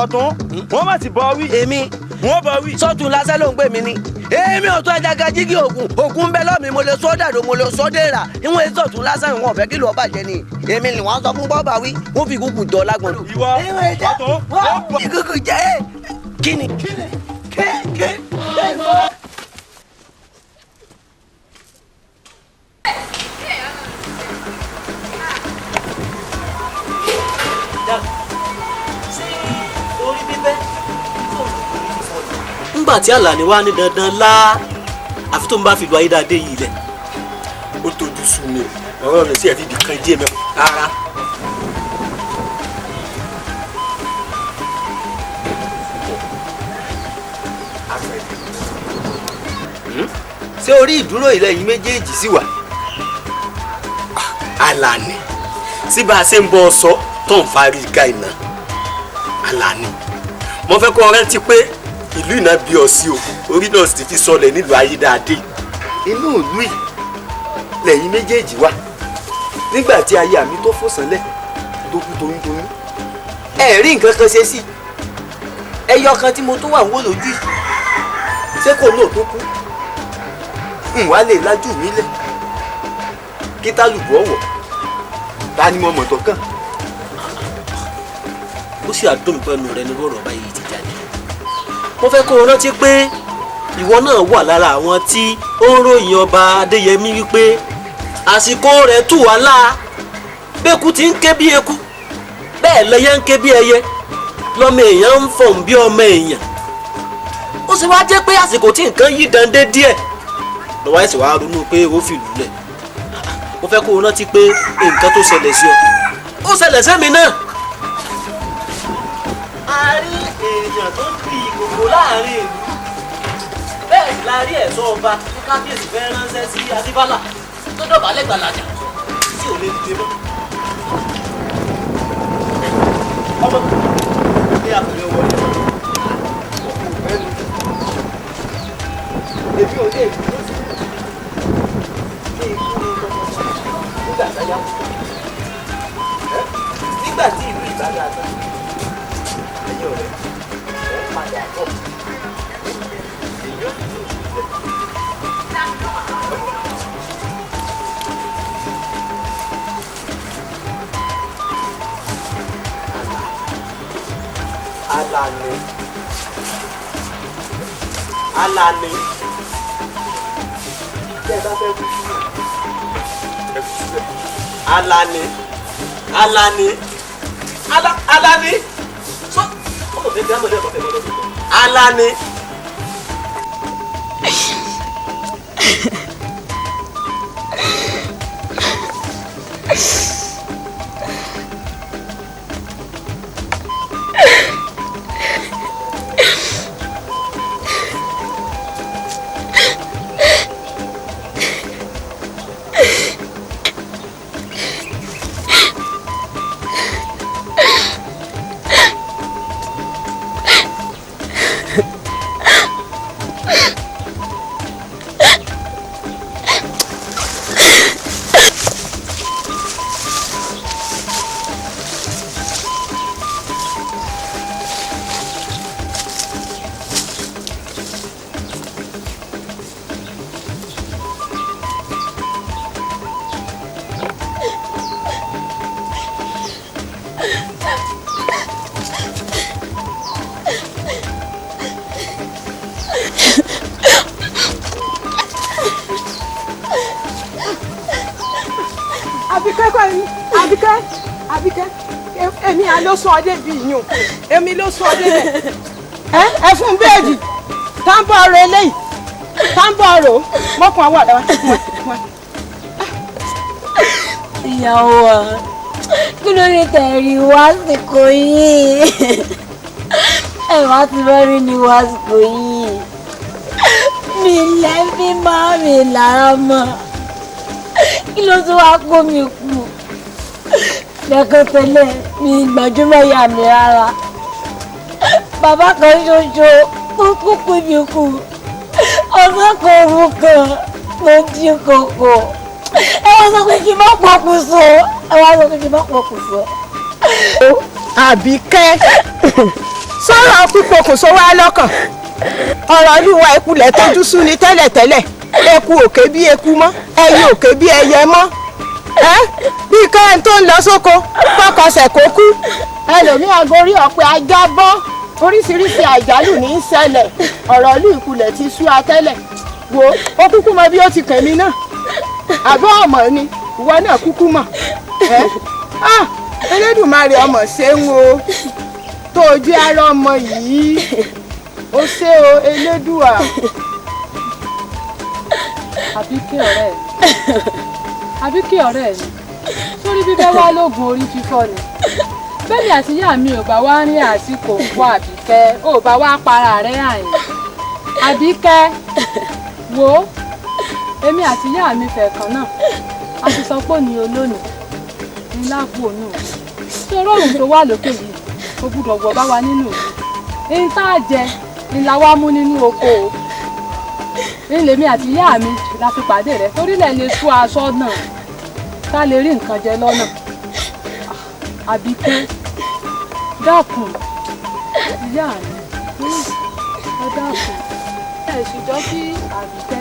S15: Ọ̀tún, wọ́n má ti bọ̀ wí.
S13: Èmi
S15: wọ́n bọ̀ wí.
S13: Sọ́tún lásán ló ń pè mí ni. Èmi ò tún ajaga jígí ògùn ògùn ń bẹ lọ́mí, mo lè sọ́ dàdó, mo lè sọ́ dèrà, ìwọ̀n èso ọ̀tún lásán ìwọ̀n ọ̀fẹ́ kí ló bàjẹ́ ni. Èmi ni wọ́n sọ fún bọ́ọ̀bà wí, wọ́n fi kúkú jọ lágbọ̀n.
S15: Ìwọ ọ̀tún,
S13: wọ́n fi kúkú jẹ́ kíni. Kéèké.
S2: Nígbà tí Àlàní wá ní dandan lá àfi tó ń bá fi lu ayédáadé yìí lẹ̀.
S11: Ó tójú sú mi, ọ̀rọ̀ rẹ̀ sí ẹ̀ fi ibì kan díẹ̀ mẹ́fà rárá.
S9: Ṣé orí ìdúró ilẹ̀ yìí méjèèjì sì wà?
S11: Àlàní, sí bá a ṣe ń bọ́ ọ sọ tó ń farí ga iná. Àlàní, mo fẹ́ kó o rántí pé ìlú iná bí ọ sí o, orí náà sì ti sọlẹ̀ nílùú ayédáadé.
S9: Inú ìlú yìí lẹ́yìn méjèèjì wà nígbà tí aya mi tó fò sánlẹ̀ tó kú toyúntoyún. Ẹ rí nǹkan kan ṣe sí ẹyọ kan tí mo tó wà ń wò lójú yìí, ṣé kò náà tó kú? N wá lè lajú mi lẹ̀ kí tálùbọ̀ wọ̀, ta ni mo mọ̀ tó kàn?
S2: Ó sì àdùn pẹ̀lú rẹ ní bọ̀rọ̀ báyìí ti jáde. Mo fẹ́ kó o rántí pé ìwọ náà wà lára àwọn tí ó ń ròyìn ọba Adéyẹmí wípé àsìkò rẹ̀ tù wá láa, bẹ́ẹ̀kú ti ń ké bí eku, bẹ́ẹ̀ lẹyẹ ń ké bí ẹyẹ, lọ́mọ èèyàn ń fọ̀n bí ọmọ èèyàn. Ó sì wá jẹ́ pé àsìkò tí nǹkan yí dande díẹ̀ lọ́wọ́ ẹ̀sìn wàá ronú pé ó fi lù lẹ̀. Mo fẹ́ kó o rántí pé nǹkan tó ṣẹlẹ̀ sí ọ ó ṣẹlẹ̀ sẹ́mi náà. A rí èèyàn tó ń fi ìkòkò láàrin ìlú, bẹ́ẹ̀ sì la rí ẹ̀ṣọ́ ọba tí kábíyèsí fẹ́ ránṣẹ́ sí Adébálà tó dọ̀bálẹ̀ gbàlàjà tí ò lè dìde mọ́.
S9: Ọmọ ní àpẹẹrẹ wọlé èmi ò lè dúró sí ní ikú ní nígbà táyà nígbà tí ìlú Ìbàdàn àtàn ẹ̀yìn ọ̀rẹ́ ẹ̀ ń padà bọ̀ èyí ò fi lè ṣe. Àlàní, Àlàní, tẹ́ ẹ bá fẹ́ kú sílẹ̀, Àlàní, Àlàní, Àlàní, sọ ọmọ mi bí amọ̀lẹ́ ọmọ fẹ́ mọ́ lọ́dún. Àlàní.
S16: Àbíkẹ́ kọ́ ni Àbíkẹ́ Àbíkẹ́ èmi à ló sọ ọdẹ bíi yùn èmi ló sọ ọdẹ bẹ́ẹ̀. Ẹ fún bẹ́ẹ̀dì táǹbọ̀ ọ̀rọ̀ eléyìí táǹbọ̀ ọ̀rọ̀ mọ́kàn àwọn àdáwà.
S1: Ìyàwó wa, kí ló dé tẹ̀rí wásìkò yìí? Ẹ wá ti bá rí ní wásìkò yìí. Mi lẹ́bí máa mi lára mọ́. Kí ló tún wá kó mi kú? Lẹ́kọ̀ọ́ tẹ́lẹ̀ mi gbajúmọ̀ yà mí rárá. Bàbá kan ṣoṣo tó kúkú mi kú. Ọ̀sán kan òru kan ló jí kòkò. Ẹ wá sọ pé kí n má pokùnso. Ẹ wá sọ pé kí n má pokùnso.
S16: Àbíkẹ́ sọ̀rọ̀ pípokùnso wá lọ́kàn. Ọ̀rọ̀ olúwa ìkulẹ̀ tójú sú ni tẹ́lẹ̀tẹ́lẹ̀. Eku òkè bí eku mọ́, ẹyẹ òkè bí ẹyẹ mọ́. Bí kẹ́hìn tó ń lọ sóko kọ́kọsẹ̀ kó kú. Ẹlòmíì agorí ọ̀pẹ ajá bọ́. Oríṣiríṣi àjálù ní í ṣẹlẹ̀. Ọ̀rọ̀ ìlú ìkulẹ̀ ti sú atẹ́lẹ̀. Wo ó kúkú mọ bí ó ti kàn mí náà. Àbọ̀ ọmọ ni ìwọ náà kúkú mọ̀. Elédùmarè ọmọ ṣeun o tó o jẹ́ ara ọmọ yìí ó ṣe o Elédùà.
S17: Àbíkẹ́ ọ̀rẹ́ mi Àbíkẹ́ ọ̀rẹ́ mi sórí bíbẹ́ wá lóògùn orí fífọ́ ni bẹ́ẹ̀ni àti ìyá mi ò bá wá rí àsìkò fún Àbíkẹ́ ò bá wá para rẹ̀ àyìn. Àbíkẹ́ wo èmi àti ìyá mi fẹ̀ kan náà a ti sọ pé òní olónìí ní láàbù ònú sọ̀rọ̀ òrùn tó wà lókè yìí kò gbúdọ̀ wọ̀ bá wa nínú ìlú èyí tá a jẹ ni la wá mú nínú oko o ńlẹ̀mí àti ìyá mi la fi pàdé rẹ̀ torílẹ̀ lè tú aṣọ náà ká lè rí nǹkan jẹ lọ́nà. Àbíkẹ́ dákun ìyá mi ẹ dákun ẹ ṣùjọ́ kí Àbíkẹ́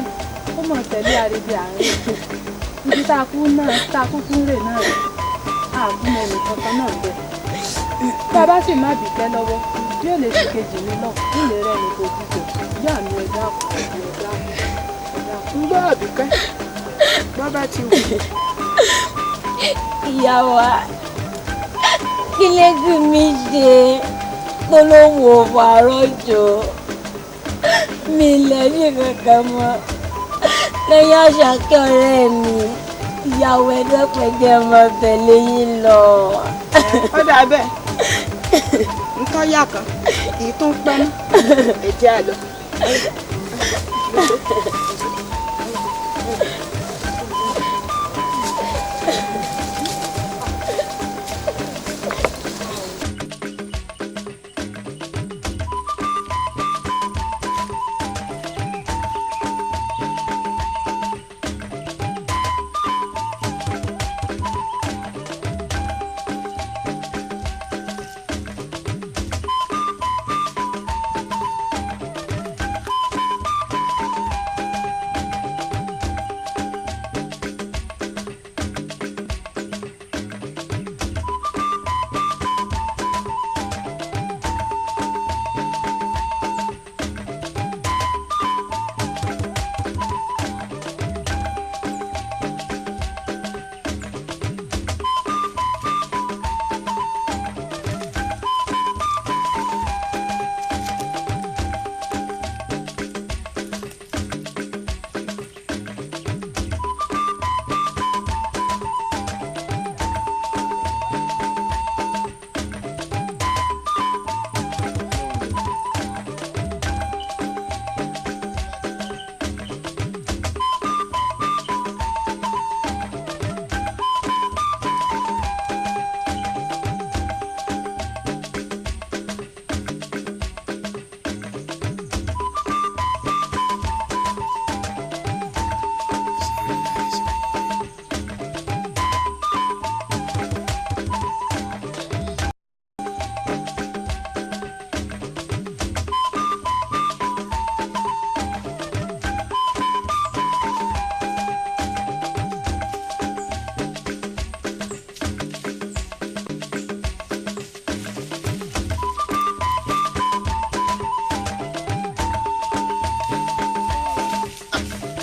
S17: ó mọ̀ tẹ̀lé àrègbè àárín ibi tá a kú náà tá a kúkú ń rè náà rè àkú mẹ́rin kankan náà bẹ̀. Bá a bá sì má Àbíkẹ́ lọ́wọ́ yóò lè fi kejì mi lọ nílé rẹ̀ ní kojú jẹ ìyá mi ẹ dákun ẹ dákun ẹ dákun.
S16: Ń gbọ́ Àbíkẹ́ bàbá ti wù.
S1: Ìyá wa, kí lẹ́gùn mi ṣe tó ló wò fàárọ̀ jò mi lẹ́yìn kankan mọ́ lẹ́yìn Àṣàkẹ́ ọ̀rẹ́ mi ìyàwó ẹ̀dọ́pẹ̀jẹ̀ mọ́ tẹ̀lé yín lọ.
S16: Ó dà bẹ́ẹ̀ ntọ́ yà kan èyí tó ń pẹ́ mọ́ ẹ̀jẹ̀ àlọ́.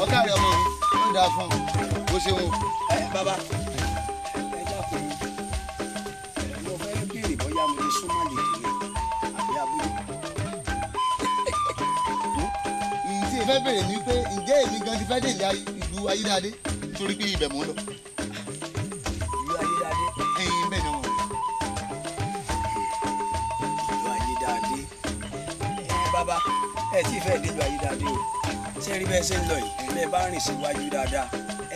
S10: Ọ̀kàrẹ̀ ọmọ mi ó dáa fún ọ bó ṣe wọn.
S9: Bàbá
S10: fẹ́ bèrè ni pé ǹjẹ́ èmi gan ti fẹ́ dé ìlú Ayédáadé nítorí pé ibẹ̀ mò ń lọ.
S4: Ìlú Ayédáadé.
S10: Ẹyin bẹ́ẹ̀ ni wọn.
S4: Ìlú Ayédáadé. Ẹ bàbá ẹ tí fẹ́ dé ìlú Ayédáadé o, ṣé rí bẹ́ẹ̀ ṣe ń lọ yìí, bẹ́ẹ̀ bá rìn síwájú dáadáa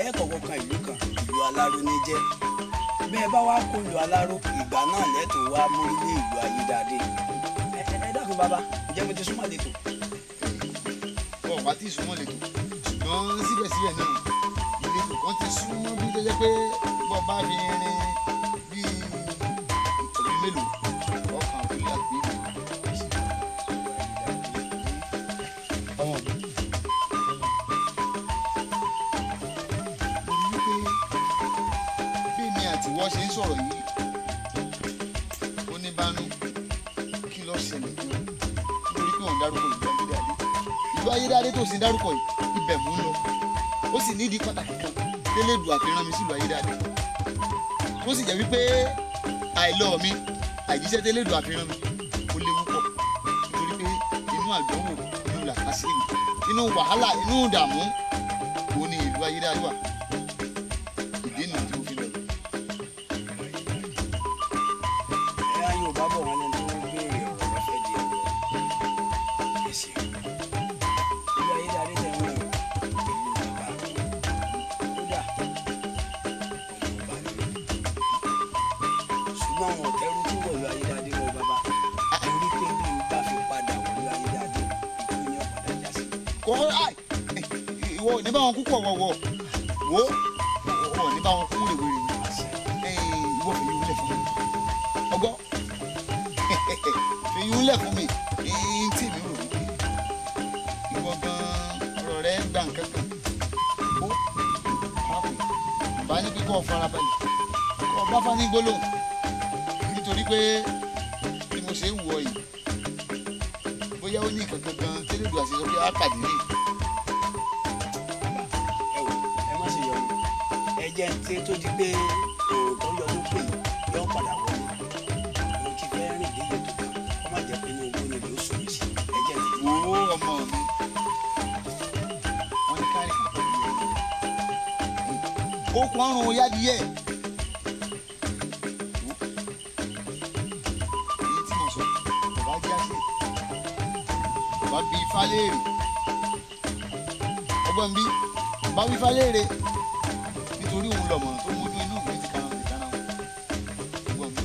S4: ẹ kọ́kọ́ kan ìlú kan, ìlú Aláró ní jẹ́. Bẹ́ẹ̀ bá wá kó ìlú Aláró, ìgbà náà lẹ́tọ̀ọ́ wá mórí lé ìlú Ayédáadé. Ẹ dákun bàbá, ǹjẹ́ mo ti súnmọ́ àlejò?
S10: Ọ̀ wá tí súnmọ́ lẹ́tọ̀, ṣùgbọ́n síbẹ̀síbẹ̀ náà ìletò kan ti súnmọ́ bí tó jẹ́ pé bọ́ bá fi rin bíi ìtọ́jú mélòó ọkàn àbúlé àgbé mi. Ọmọ mi, mo rí wípé bí èmi àti ìwọ ṣe ń sọ̀rọ̀ yìí, ó ní bánú kí ló ṣẹlẹ̀ gan-an nítorí pé òun dárúkọ ìlú Ayédáadé. Ìlú Ayédáadé tó sì ń dárúkọ yìí, ibẹ̀ mò ń lọ. Ó sì nídìí pàtàkì kan tẹ́lẹ̀dù àfihàn mi sílùú Ayédáadé, tó sì jẹ́ wípé àìlọ́ mi àìjíṣẹ́ tẹ́lẹ̀dù àfihàn mi ó léwu pọ̀, nítorí pé inú àdánwò, inú làkàṣìrì, inú wàhálà, inú ìdààmú òun ni ìlú Ayédáadé wà. Ìdí nìyí tí mo fi lọ.
S4: Ẹ á Yorùbá bọ̀ wọ́n lẹ́nu tó béèrè ọ̀rọ̀ lọ́fẹ̀ẹ́ di ẹ̀rọ. Ẹ ṣeun. Ìlú Ayédáadé tẹ̀ ń wò ìlú bàbá mi. Kódà ọmọ ọba ni mí. Ṣùgbọ́n àwọn ọ̀tẹ́rú tí wọ̀lú Ayédáadé wọ bàbá. Torí pé bí n bá fi padà wọ̀lú Ayédáadé, ikú ni ọ̀padà já sí.
S10: Kò áì ìwọ ò ní bá wọn kú pọ̀ wọ̀wọ̀ wò ó ò ní bá wọn kú rèwerèwe. Ìwọ fèyí wúlẹ̀ fún mi. Ọgbọ́ fèyí wúlẹ̀ fún mi. Ẹ̀yìn tí èmi rò wípé ìwọ gan-an ọ̀rọ̀ rẹ gbà nǹkan kan. Ó arákùnrin bá ní pé kó o farabalẹ̀ kó o bá fani gbólóhùn, nítorí pé bí mo ṣe ń wọ yìí bóyá ó ní nǹkan kan gan tẹ́lẹ̀dù àti sọ pé á pàdé ní.
S4: Ẹ wò, ẹ má ṣe yọnu, ẹ jẹ́ ń tẹ́ tó di pé òòrùn tó yọ lókè yìí yọ padà wọlé. Mo ti fẹ́ rìn dé ìletò kan, kó má jẹ́ pé inú igbó ni yóò sùn mí sí. Ẹ jẹ́ ń tètè.
S10: Wo ọmọ mi, wọ́n ní kárí kan pẹ̀lú ẹ̀ okùn ọrùn yádìí ẹ̀. Èyí tí mo sọ bàbá jáde bàbá bí ifá léèrè, ọgbọ́n bí bàbá wí ifá léèrè, nítorí òun lọ̀mọ̀ tó mójú inú mi ti karahun ti karahun. Ọgbọ́n mi.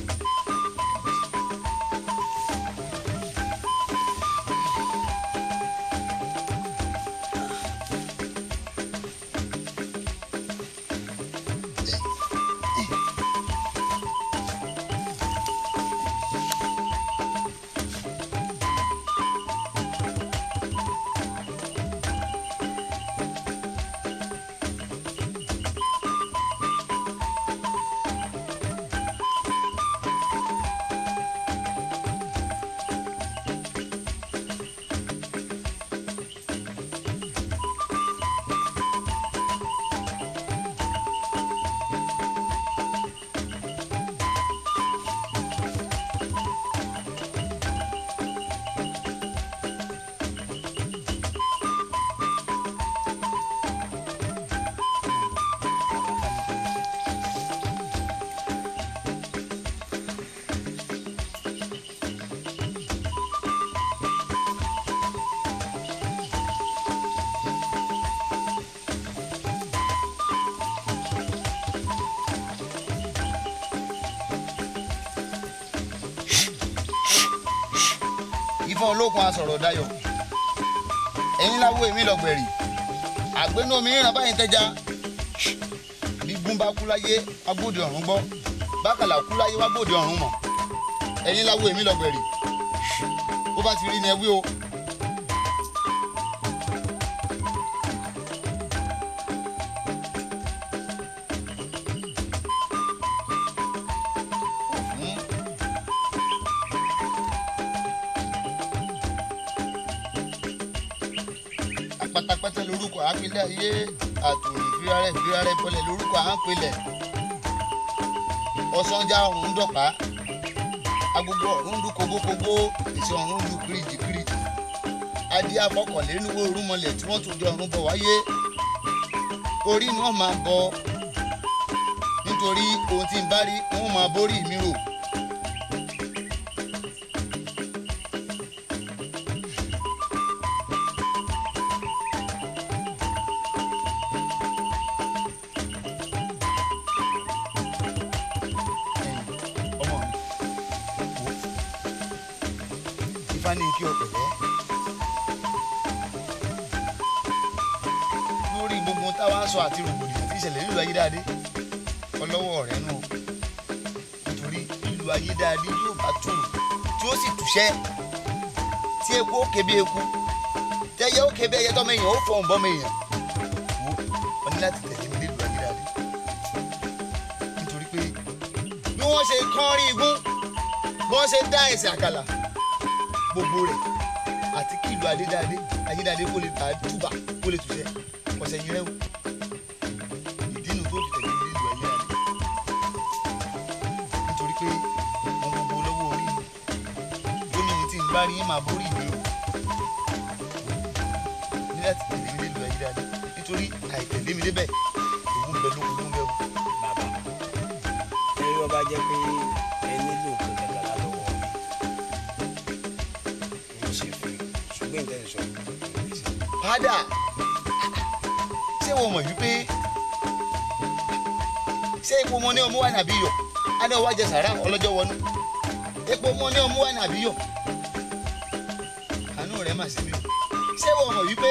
S10: Ifá olókun asọ̀rọ̀ dayọ̀, ẹ̀yin láwo èmi lọ́gbẹ̀rì, àgbénú omi ríran báyìí tẹ́já. Bí gún bá kú láyé agbóde ọ̀run gbọ́, bákàlà kú láyé wá gbóde ọ̀run mọ̀. Ẹ̀yin láwo èmi lọ́gbẹ̀rì, bó bá ti rí ni ẹ wí o. Pátápátá lórúkọ à ń pilẹ̀ ayé, àtòrì fírarẹ́ fírarẹ́ bọ́lẹ̀ lórúkọ à ń pilẹ̀. Ọ̀sánjá ọ̀run ń dọ̀pá, agogo ọ̀run ń dún kogókogó, ìṣe ọ̀run ń lu kiriji kiriji. Adé afọkànlénúwó orúmọlẹ̀ tí wọ́n tún jọ ọ̀run bọ̀ wáyé. Orí ni wọ́n máa bọ, nítorí ohun tí ń bá rí wọ́n máa borí mi rò. Ọmọ mi, Ifá ní kí o pẹ̀lẹ́ lórí gbogbo táwa sọ àti rògbòdìyàn tí ìṣẹ̀lẹ̀ nílùú Ayédáadé, ọlọ́wọ́ rẹ̀ nù, nítorí ìlú Ayédáadé yóò bá tòrò tí ó sì túṣẹ́, tí eku ó ké bí eku, tẹ́yẹ ó ké bí ẹyẹ, tọ́mọ èèyàn ó fọhùn bọ́mọ èèyàn. Wo, ọ ní láti tẹ̀lé mi nílùú Ayédáadé, nítorí pé bí wọ́n ṣe kán rí igún, bí wọ́n ṣe dá ẹsẹ̀ àkàlà gbogbo rẹ̀, àti kí ìlú Ayédáadé Ayédáadé kó lè bá túbà, kó lè túṣẹ́, ọ̀sẹ̀ yìí rẹ̀ wò. Ìdí nu tó fi tẹ̀lé mi nílùú Ayédáadé, nítorí pé mo gbogbo lọ́wọ́ orí mi, ó ní ohun tí n bá rí máa borí mi o. Ní láti tẹ̀lé mi nílùú Ayédáadé, nítorí àìtẹ̀lé mi débẹ̀, ewu ń bẹ lóko ló ń bẹ o.
S4: Bàbá, ẹni wọ́n bá jẹ́ pé ẹ nílò nǹkan kankan lọ́wọ́ mi, mo ṣe fún yín, ṣùgbọ́n ìtẹ́ ìṣọ́.
S10: Padà, ṣé wọ́n mọ̀ wípé ṣé epo mọ ní ọmú wà ní àbíyọ̀ á ní ọwọ́ àjẹsára ọlọ́jọ́ wọnú epo mọ ní ọmú wà ní àbíyọ̀, àánú rẹ̀ mà sí mi o. Ṣé wọ́n mọ̀ wípé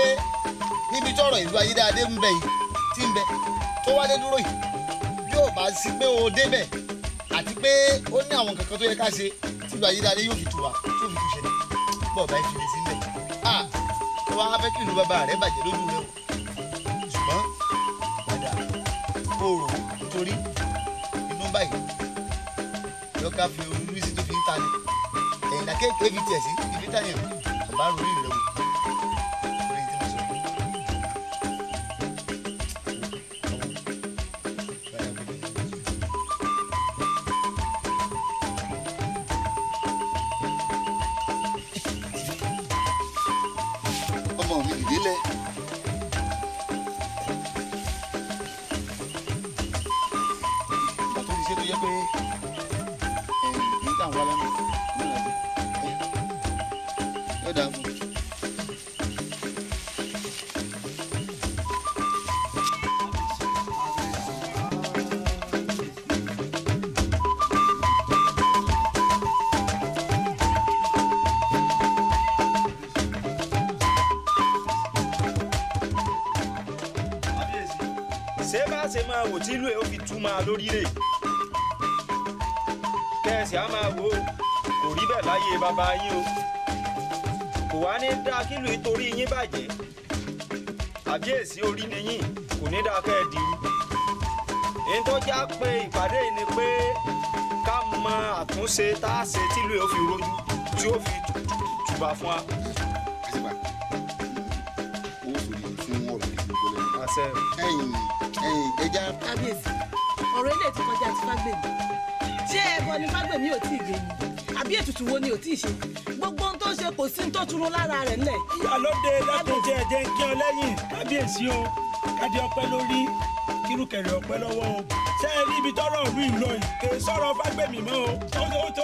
S10: níbi tọ́rọ̀ ìlú Ayédáadé ń bẹ yìí tí ń bẹ tó wá dé dúró yìí, yóò bá sí pé o débẹ̀ àti pé ó ní àwọn kankan tó yẹ ká ṣe tí ìlú Ayédáadé yóò fi tù wá, tí yóò fi túṣẹ bọ́ọ̀ bá fi lè sí ń bẹ̀. Tó wá fẹ́ kí ìlú bàbá rẹ̀ bàjẹ́ lójú rẹ o, ṣùgbọ́n padà kó rò ó, nítorí inú báyìí lọ́ka fi olú sí tó fi ń ta ni ẹ̀yìn làkéèké fi tiẹ̀ sí ibi táyà bàbá rorí rẹ wò lórí tí mo sọ. Ọmọ mi, dìde lẹ. Ìgbà tó ti ṣe tó yẹ pé ẹ̀yìn tá à ń wá lánàá ní ìlànà yóò dáa fún un.
S15: Ṣé bá ṣe máa wò tí ìlú ẹ̀ ó fi tú máa lórí rè, kẹ́sì á máa wò ó, kò rí bẹ́ẹ̀ láyé bàbá yín o. Kò wá ní dáa kílù ìtorí yín bàjẹ́. Àbíyèsí, orí ni yín, kò ní dáa kẹ́ ẹ dìrú. Èyí tó já pé ìpàdé yìí ni pé ká mọ àtúnṣe tá a ṣe tílù ẹ̀ ó fi rojú, tí ó fi tùbà fún wa.
S10: Àṣìpà, owó sòrí fún ọ̀rọ̀ kìí gbọ́lẹ̀.
S15: Àṣẹ.
S10: Ẹ̀yìn ẹ̀yìn ẹja.
S18: Kábíyèsí, ọ̀rọ̀ ilé ti kọjá ti Fágbèmí. Ṣé ẹbọ ni Fágbèmí ò tí ì gbé ni, àbí ètùtù wo ni ò tí ì ṣe? Gbogbo ohun tó ń ṣe, kò sí ní tó túrun lára rẹ̀ ńlẹ̀.
S19: Ìyálóde, dákun, jẹ́ ẹ̀jẹ̀ ń kí ọ lẹ́yìn. Kábíyèsí o, kádé ọpẹ́ lórí, kírùkẹ̀rẹ̀ ọpẹ́ lọ́wọ́ o. Ṣé ẹ rí ibi tọ́rọ̀ ìlú ìlọ yìí, kì í sọ̀rọ̀ Fágbèmí mọ́ o.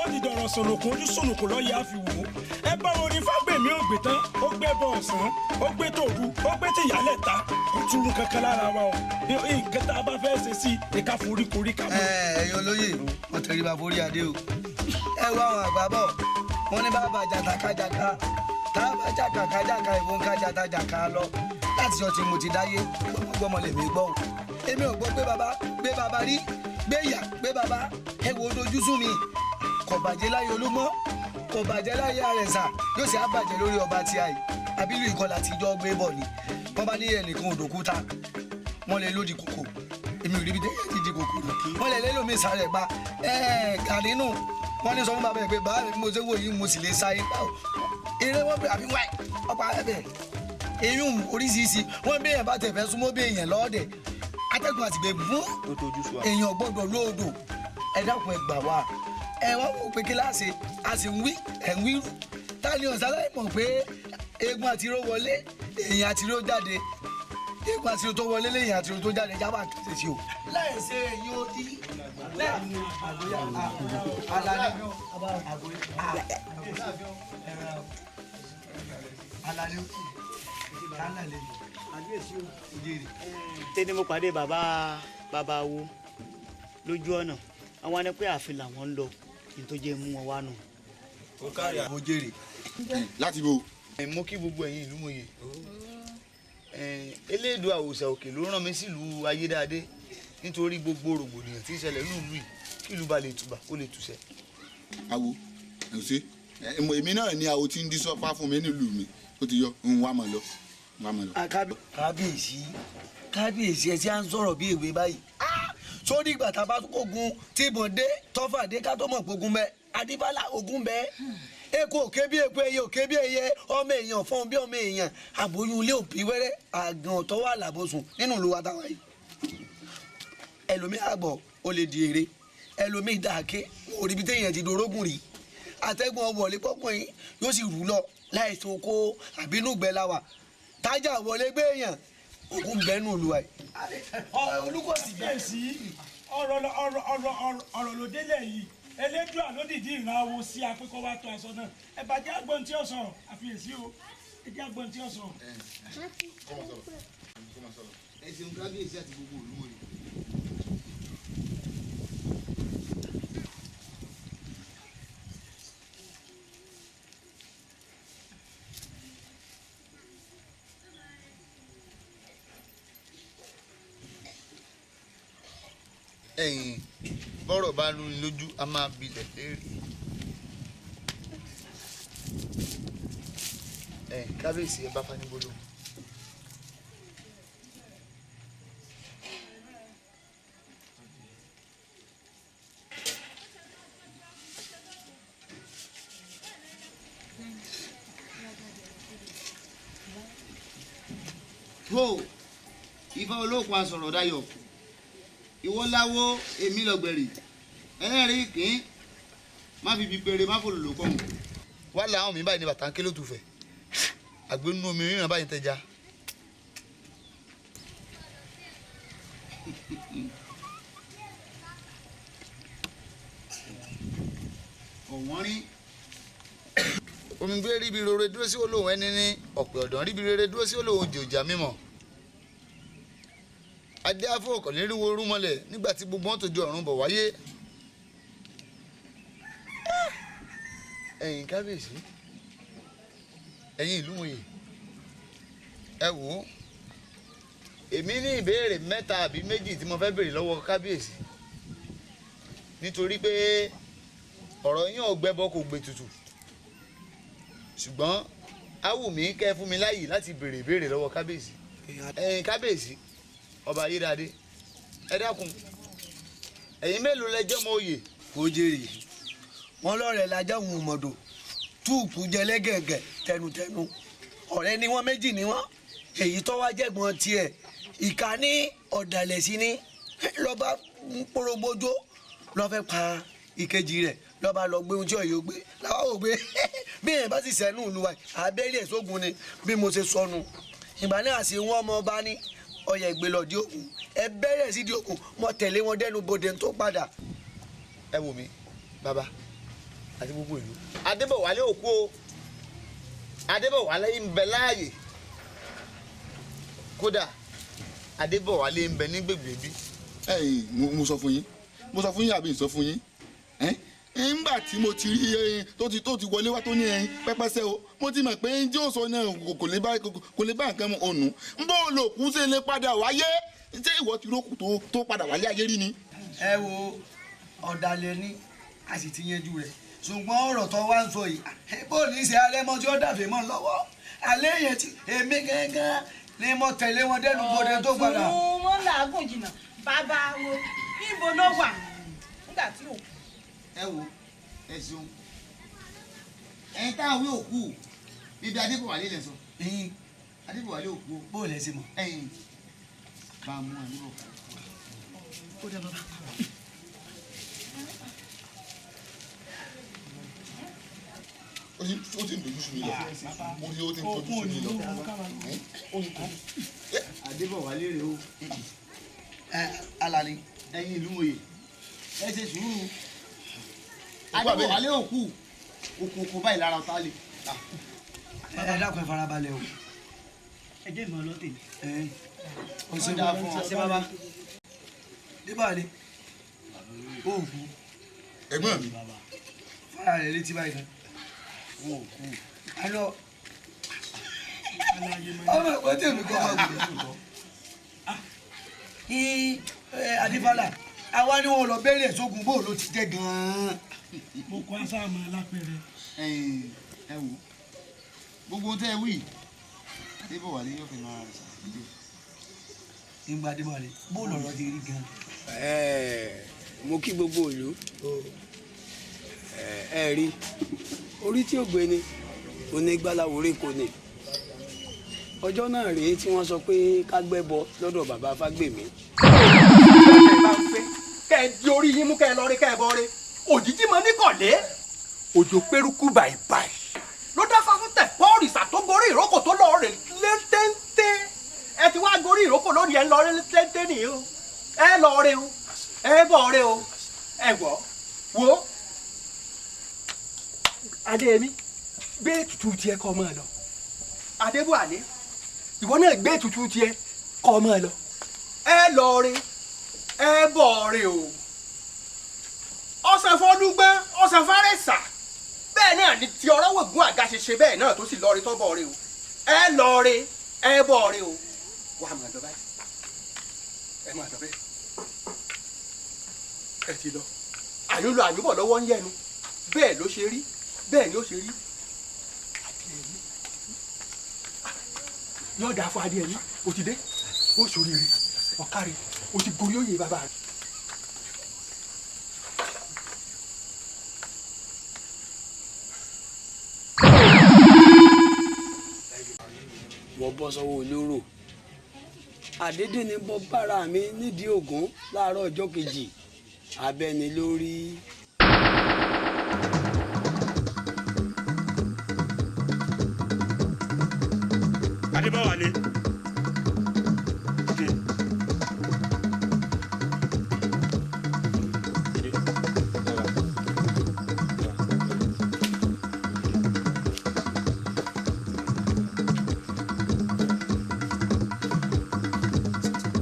S19: Ó ti dọ̀rọ̀ sùnùkùn, ojú sùnùkùn lọ́ọ́ yà fi wò ó. Ẹ bá wo ni Fágbèmí ò gbé tán? Ó gbé bọ ọ̀sán, ó gbé tòru, ó gbé tìyálẹ̀ ta, kò túrun kankan lára wa o. Nǹkan tá a bá fẹ́ ṣe sí ìka foríkorí ká mọ́.
S20: Ẹ̀yin olóyè, mo tẹríba forí adé o. Ẹ wá, àwọn àgbà bọ̀, wọ́n ní bàbá jàtàkàjàkà tábà jàkàkàjàkà ìwọ̀n kájàtàjàkà lọ. Láti sọ tí mo ti dáyé, gbọmọgbọmọ lèmi gbọ́ o. Èmi ò gbọ́ pé bàbá gbé bàbá rí, gbé ìyá gbé bàbá. Ẹ wo, dojú sú mi. Kò bàjẹ́ láyé Olúmọ, kò bàjẹ́ láyé Àrẹ̀sà, yóò sì á bàjẹ́ lórí ọba tí a yìí? Àbílù ìkọlà àtijọ́ gbé bọ̀ ni wọ́n bá ní ẹnìkan òdòkúta, wọ́n lè lódì kòkò. Èmi ò rí ibi tẹ́yẹ ti di kòkò rí. Wọ́n lè lélòmíì sáré pa gàdínù. Wọ́n ní sọ fún bàbá yẹn pé bàbá mi, mo ṣe wò yìí, mo sì lè sa yín pa o. Eré wọn pè àbí wáì ọ̀pá ẹ̀bẹ̀ eyín oríṣiríṣi. Wọ́n bí èèyàn bá tẹ̀ fẹ́ súnmọ́ bí èèyàn lọ́ọ̀dẹ̀, atẹ́gùn àtìgbè fún èèyàn gbọ́dọ̀ lóòdò. Ẹ dákun, ẹ gbà wá. Ẹ wá wò pé kíláàsì a sì ń wí, ẹ̀ ń wí rú. Ta ni ọ̀sán láì mọ̀ pé Eégún àtiró wọlé, èèyàn àtiró jáde. Eégún àtiró tó wọlé léèyàn àtiró tó jáde jábà tó ṣe sí o. Láì ṣe èyí ó di láì àgóyà alálẹ́ alálẹ́ alálẹ́
S9: tẹ́ni mo pàdé bàbá wo lójú ọ̀nà àwọn ni pé ààfin làwọn ń lọ ní tó jẹ́ mú wọn wá nù.
S20: Ó kárí àwọn jèrè.
S10: Láti bo.
S20: Mo kí gbogbo ẹ̀yin ìlú mòye. Elédùà òòṣà òkè ló rán mi sílùú Ayédáadé nítorí gbogbo rògbòdìyàn tí ń ṣẹlẹ̀ nílùú yìí kí ìlú ba lè tùbà kó lè tùṣẹ́.
S10: Awo ẹ ṣe èmi náà ni awo tí ń dín sọfá fún mi nílùú mi ó ti yọ ń wá mọ lọ.
S20: Kábíyèsí kábíyèsí ẹ ti à ń sọ̀rọ̀ bí èwe báyìí sórí ìgbà tá a bá kógun tí ìbọn dé tọ́fà dé ká tó mọ̀ pé ogun bẹ Adébálà ogun bẹ eku òkè bí eku ẹyẹ òkè bí ẹyẹ ọmọ èèyàn fọ́n bí ọmọ èèyàn àbóyún ilé òbí wẹ́rẹ́ àgàn tó wà lábòsùn nínú ìlú wa táwa yìí ẹlòmíì àgbọ̀ ó lè di èrè ẹlòmíì dàáké orí bí téèyàn ti dorógùn rí atẹ́gùn ọwọ́lé pọ́kùnrin yóò sì rú lọ láì tó kó àbínú gbẹ la wà tájà wọlé gbé èèyàn ogun bẹ́ẹ̀ nù lù wáyé.
S19: Olùkọ́sí bẹ́ẹ̀ sí ọ̀rọ̀ ọ̀rọ̀ ló délẹ̀ yìí Elédùà ló dìdí ìran awo sí akẹ́kọ̀ọ́ wa tó aṣọ náà ẹ bá jẹ́ àgbọn tí ó sọ̀rọ̀ àfiyèsí o ẹ jẹ́ àgbọn tí ó sọ̀rọ̀.
S10: Ẹ ṣeun kábíyèsí àti gbogbo ìlú mòye. Ẹ̀yin bọ́rọ̀ bá lóni lójú a máa bilẹ̀ léèrè. Ẹ̀yin kábíyèsí ẹ bá fanígbóló.
S21: Tó Ifá olókun asọ̀rọ̀ dayọ̀ ìwọ láwo èmi lọgbẹ̀rì ẹlẹ́rìí kìín má fi bi péré má fòlòlò kọ́hún.
S10: Wá làwọn mi báyìí ní bàtà ń ké ló tù fẹ̀ àgbẹnú omi ríran báyìí ń tẹja. Ọ̀wọ́n rí omi gbé ríbi rere dúró sí olóhùn ẹni ní ọ̀pẹ̀ ọ̀dàn ríbi rere dúró sí olóhùn jòjà mímọ́. Adé afọ ọ̀kànlélúwo rúmọlẹ̀ nígbà tí gbogbo wọn tó ju ọ̀run bọ̀ wáyé. Ẹ̀yin kábíyèsí ẹ̀yin ìlú mòye ẹ wò ó èmi ní ìbéèrè mẹ́ta àbí méjì tí mo fẹ́ béèrè lọ́wọ́ kábíyèsí nítorí pé ọ̀rọ̀ yín ò gbẹ́bọ kò gbé tutù ṣùgbọ́n á wù mí kẹ́ fún mi láyè láti béèrè ìbéèrè lọ́wọ́ kábíyèsí. Ẹ̀yin kábíyèsí ọba Ayédáadé ẹ dákun ẹ̀yin mélòó lẹ jẹ́ ọmọ oyè.
S20: Kò jèrè wọn lọ́rẹ̀ lajá òun mọ̀dọ̀ túùkù jẹlẹ́gẹ̀gẹ̀ tẹnutẹnu ọ̀rẹ́ ni wọ́n méjì ni wọ́n èyí tó wá jẹ̀gbọ́n tiẹ̀ ìka ní ọ̀dàlẹ̀ sí ní lọ́ba ń porogbójó lọ́ fẹ́ pa ìkejì rẹ̀ lọ́ba lọ gbé ohun tí ọ̀yọ́ gbé làwọn ò gbé bí èèyàn bá sì sẹ́nu ìlú wa abẹ́rẹ́ ẹ̀sógun ni bí mo ṣe sọnù ìgbà náà sì wọ́n ọmọ ọba ní ọyẹ ìgbé lọ di òkun ẹ bẹ̀rẹ̀ sí di òkun mo tẹ̀lé wọn dẹnu bodè tó padà.
S10: Ẹ wò mí bàbá àti gbogbo ìlú Adébọ̀wálé òkú o Adébọ̀wálé ń bẹ láàyè kódà Adébọ̀wálé ń bẹ ní gbègbè bí. Ẹ̀yin mo sọ fún yín mo sọ fún yín àbí sọ fún yín ńgbà tí mo ti rí ẹyin tó ti wọlé wá tó ní ẹyin pẹ́pẹ́sẹ́ o mo ti mọ̀ pé ẹyin tí ó sọ náà kò lè bá nǹkan mu ònù ń bó lòkú ṣe lè padà wáyé ṣé ìwọ ti rókù tó padà wálé ayé rí ni.
S20: Ẹ wo ọ̀dàlẹ̀ ni a sì ti yanjú rẹ̀ ṣùgbọ́n ọ̀rọ̀ tó wá ń sọ yìí bó ní í ṣe alẹ́ mọ́ tí ó dàbí mọ́ lọ́wọ́ alẹ́ yẹn ti èmi gángan ni mo tẹ̀lé wọn dẹ́nu bodè tó padà.
S18: Ọ̀tún wọn làágùn jìnnà bàbá wo níbo ló wà nígbà tí òkú.
S21: Ẹ wo ẹ ṣeun ẹyin tá a wí òkú bíbí Adébọ̀wálé lẹ sọ. Adébọ̀wálé òkú o.
S20: Bó lẹ ṣe mọ̀.
S21: Ẹyin bá a mú Adébọ̀wálé.
S20: Ó dá bàbá.
S10: Ó Ó ti ń dojú sú mi lọ. Mo rí ó ti ń dojú sú mi lọ. Ó ti dojú.
S21: Adébọ̀wálé rèé o. Ẹ Alani, ẹ̀yin ìlú mòye, ẹ ṣe sùúrù. Adébọ̀wálé òkú òkú báyìí lára ọ̀tá lè.
S20: Ẹ dákun, ẹ farabalẹ̀ o.
S13: Ẹ jẹ́ ìmọ̀ ọlọ́tẹ̀ mi.
S20: O ṣe dáa fún ọ.
S13: Ṣe bàbá.
S20: Débàlẹ̀ òkú.
S10: Ẹ̀gbọ́n mi.
S20: Fara rẹ̀ létí báyìí náà.
S21: Òkú.
S20: Alọ ọmọ ẹ̀gbọ́n tèmi kọ́ máa gbé. Adífálà, àwa ni wọn lọ bẹ̀rẹ̀ sógun, bó ló ti jẹ́ gan-an.
S19: Mo kọ́ asáàmù alápẹ̀rẹ̀.
S21: Ẹ wò, gbogbo tẹ́ ẹ wí, Adébọ̀wálé yóò fi máa rẹ̀ ṣàfihàn.
S20: Nígbà Adébọ̀wálé, bó lọ̀rọ̀ ti rí gan-an.
S4: Mo kí gbogbo ìlú. Ẹ rí orí tí ó gbé ni onígbàláwòrè kò ní. Ọjọ́ náà rèé tí wọ́n sọ pé ká gbẹ́bọ lọ́dọ̀ bàbá Fágbèmí.
S2: Kẹ́ ẹ di orí yín mú, kẹ́ ẹ lọ rí, kẹ́ ẹ bọ́ rí òjijì mọ níkọ̀lé òjò pérúkú bàìbàì ló dá fáfún tẹ̀ pọ́ọ̀rìṣà tó gorí ìrókò tó lọ rè létéńté. Ẹ ti wá gorí ìrókò lónìí, ẹ ń lọ rí létéńté nìyí o. Ẹ lọ rí o, ẹ bọ̀ rí o, ẹ gbọ́ wo. Adéyẹmí, gbé ètùtù tiẹ̀ kọ́ ọmọ ẹ lọ. Adébọ̀wálé, ìwọ náà gbé ètùtù tiẹ̀ kọ́ ọmọ ẹ lọ. Ẹ lọ rí, ẹ bọ̀ rí o. Ọ̀sán fọdúgbọ́n, ọ̀sán fárẹ́sà, bẹ́ẹ̀ náà ni ti ọ̀rọ̀ wògùn àga ṣe ṣe bẹ́ẹ̀ náà tó sì lọ rí tọ́ bọ̀ rí o. Ẹ lọ rí, ẹ bọ̀ rí o. Wà á máa lọ báyìí, ẹ máa lọ bẹ́ẹ̀. Ẹ ti lọ àyùn lọ àyùn bọ̀ lọ́wọ́ ń yẹnu. Bẹ́ẹ̀ ló ṣe rí, bẹ́ẹ̀ ni ó ṣe rí. Adéyẹmí yóò dáa fún Adéyẹmí. O ti dé, o ṣoríire, ọ̀kárí, o ti gorí òye bàbá rẹ.
S4: Wọ́n bọ́ sọ́wọ́ olóró àdédé ni bọ́ bára mi nídìí ògún láàárọ̀ ọjọ́ kejì abẹ́ni lórí.
S19: Adébọ̀wálé.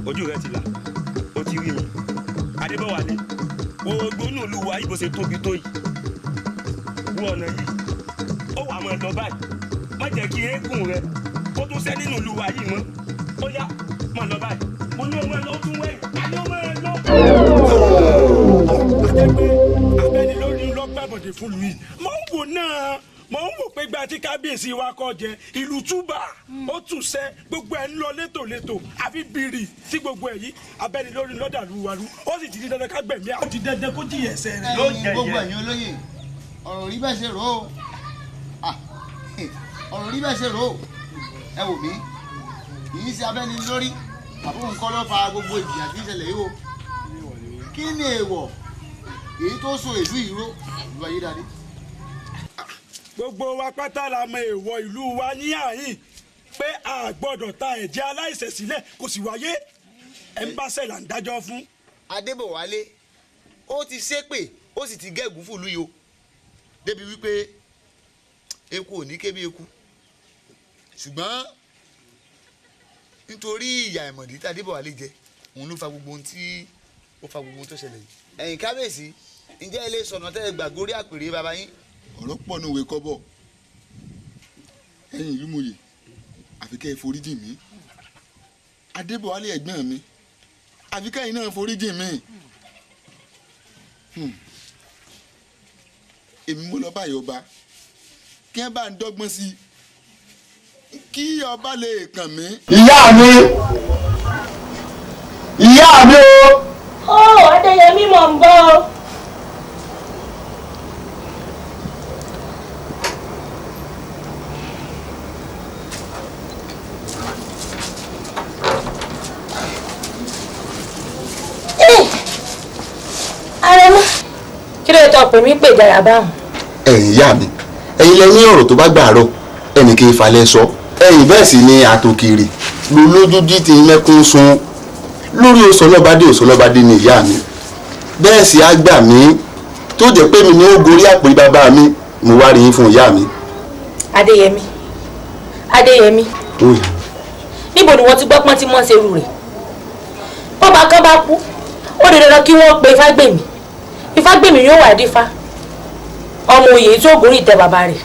S19: Ojú rẹ ti là, ó ti rí mi. Adébọ̀wálé, wo gbónú olúwa yìí bó ṣe tóbi tó yìí, wo ọ̀nà yìí, ó wà máa lọ báyìí. Má jẹ́ kí eégún rẹ kó tún sẹ́ nínú olúwa yìí mọ́. Ó yá, máa lọ báyìí. Mo ní ọmọ ẹ lọ, ó tún wẹ̀yìn. A ní ọmọ ẹ lọ. Àjẹpé abẹ́ni lórí lọ gbàbọ̀dé fún mi. Mo ń wò náà, mo ń wò pé gba tí kábíyèsí wa kọ́ jẹ ìlú túbà ó túnṣẹ́, gbogbo ẹ̀ ń lọ létòlétò, àfi bìrì tí gbogbo ẹ̀ yìí abẹ́ni lórí lọ́dàlúwarú. Ó sì ti di dandan ká gbẹ̀mí àwọn. Ó ti dandan kó jìyà ẹ̀ṣẹ̀ rẹ̀.
S21: Ẹ̀yin gbogbo ẹ̀yin olóyè, ọ̀rọ̀ rí bẹ́ẹ̀ ṣe rò ó. Ọ̀rọ̀ rí bẹ́ẹ̀ ṣe rò ó. Ẹ wò mí, kì í ṣe abẹ́ni lórí àbúrò nǹkan ló fa gbogbo ìjìyà tí ń ṣẹlẹ̀ yìí o. Kí ni èèwọ̀ èyí tó so ìlú ìró ìlú ayédáadé?
S19: Gbogbo wa pátá la mọ èèwọ̀ ìlú wa ní àyín pé a gbọ́dọ̀ ta ẹ̀jẹ̀ aláìṣẹ̀ sílẹ̀, kò sì wáyé. Ẹ̀ ń bá ṣẹ̀ là ń dájọ́ fún.
S21: Adébọ̀wálé ó ti ṣépè, ó sì ti gégùn fún ìlú yìí o, débi wípé eku ò ní ké bí eku. Ṣùgbọ́n nítorí ìyà ìmọ̀dí tí Adébọ̀wálé jẹ, òun ló fa gbogbo ohun tí ó fa gbogbo ohun tó ṣẹlẹ̀ yìí. Ẹ̀yin kábíyèsí, ǹjẹ́ ilé sọ̀nà tẹ́ ẹ gbàgbórí àpèrè bàbá yín?
S10: Ọ̀rọ̀ pọ̀ ní òwe kọ́bọ̀. Ẹ̀yin ìlú mòye, àfi kẹ́ ẹ foríjì mí. Adébọ̀wálé ẹ̀gbọ́n mi, àfi kẹ́yìn náà foríjì mí. Èmi mo lọ báyìí ọba, kí ẹ bá ń dọ́gbọ́n sí i kí ọba lè kàn mí.
S6: Ìyá mi, ìyá mi o.
S7: Ó Adéyẹmí, mò ń bọ̀ o. Arẹmọ, kí ló tó pè mí pè dára báwọn?
S10: Ẹ̀yin ìyá mi,
S6: Ẹ̀yin lẹ ní ọ̀rọ̀ tó bá gbà rọ ẹnì kì í falẹ̀ sọ. Ẹ̀yin bẹ́ẹ̀ sì ni àtòkèrè lolójúdí ti mẹ́kún sun lórí òsọlọ́badé òsọlọ́badé ni ìyá mi. Bẹ́ẹ̀ sì á gbà mí tó jẹ́ pé mi ni ó gorí àpòrí bàbá mi, mo wá rí yín fún ìyá mi.
S7: Adéyẹmí, Adéyẹmí, níbo ni wọ́n ti gbọ́ pọ́n tí mọ́ ṣe rú rẹ̀? Bọ́ba kan bá kú, ó di dandan kí wọ́n pe Ifágbèmí. Ifágbèmí yóò wà dífá ọmọ oyè tí ó gorí ìtẹ́ bàbá rẹ̀.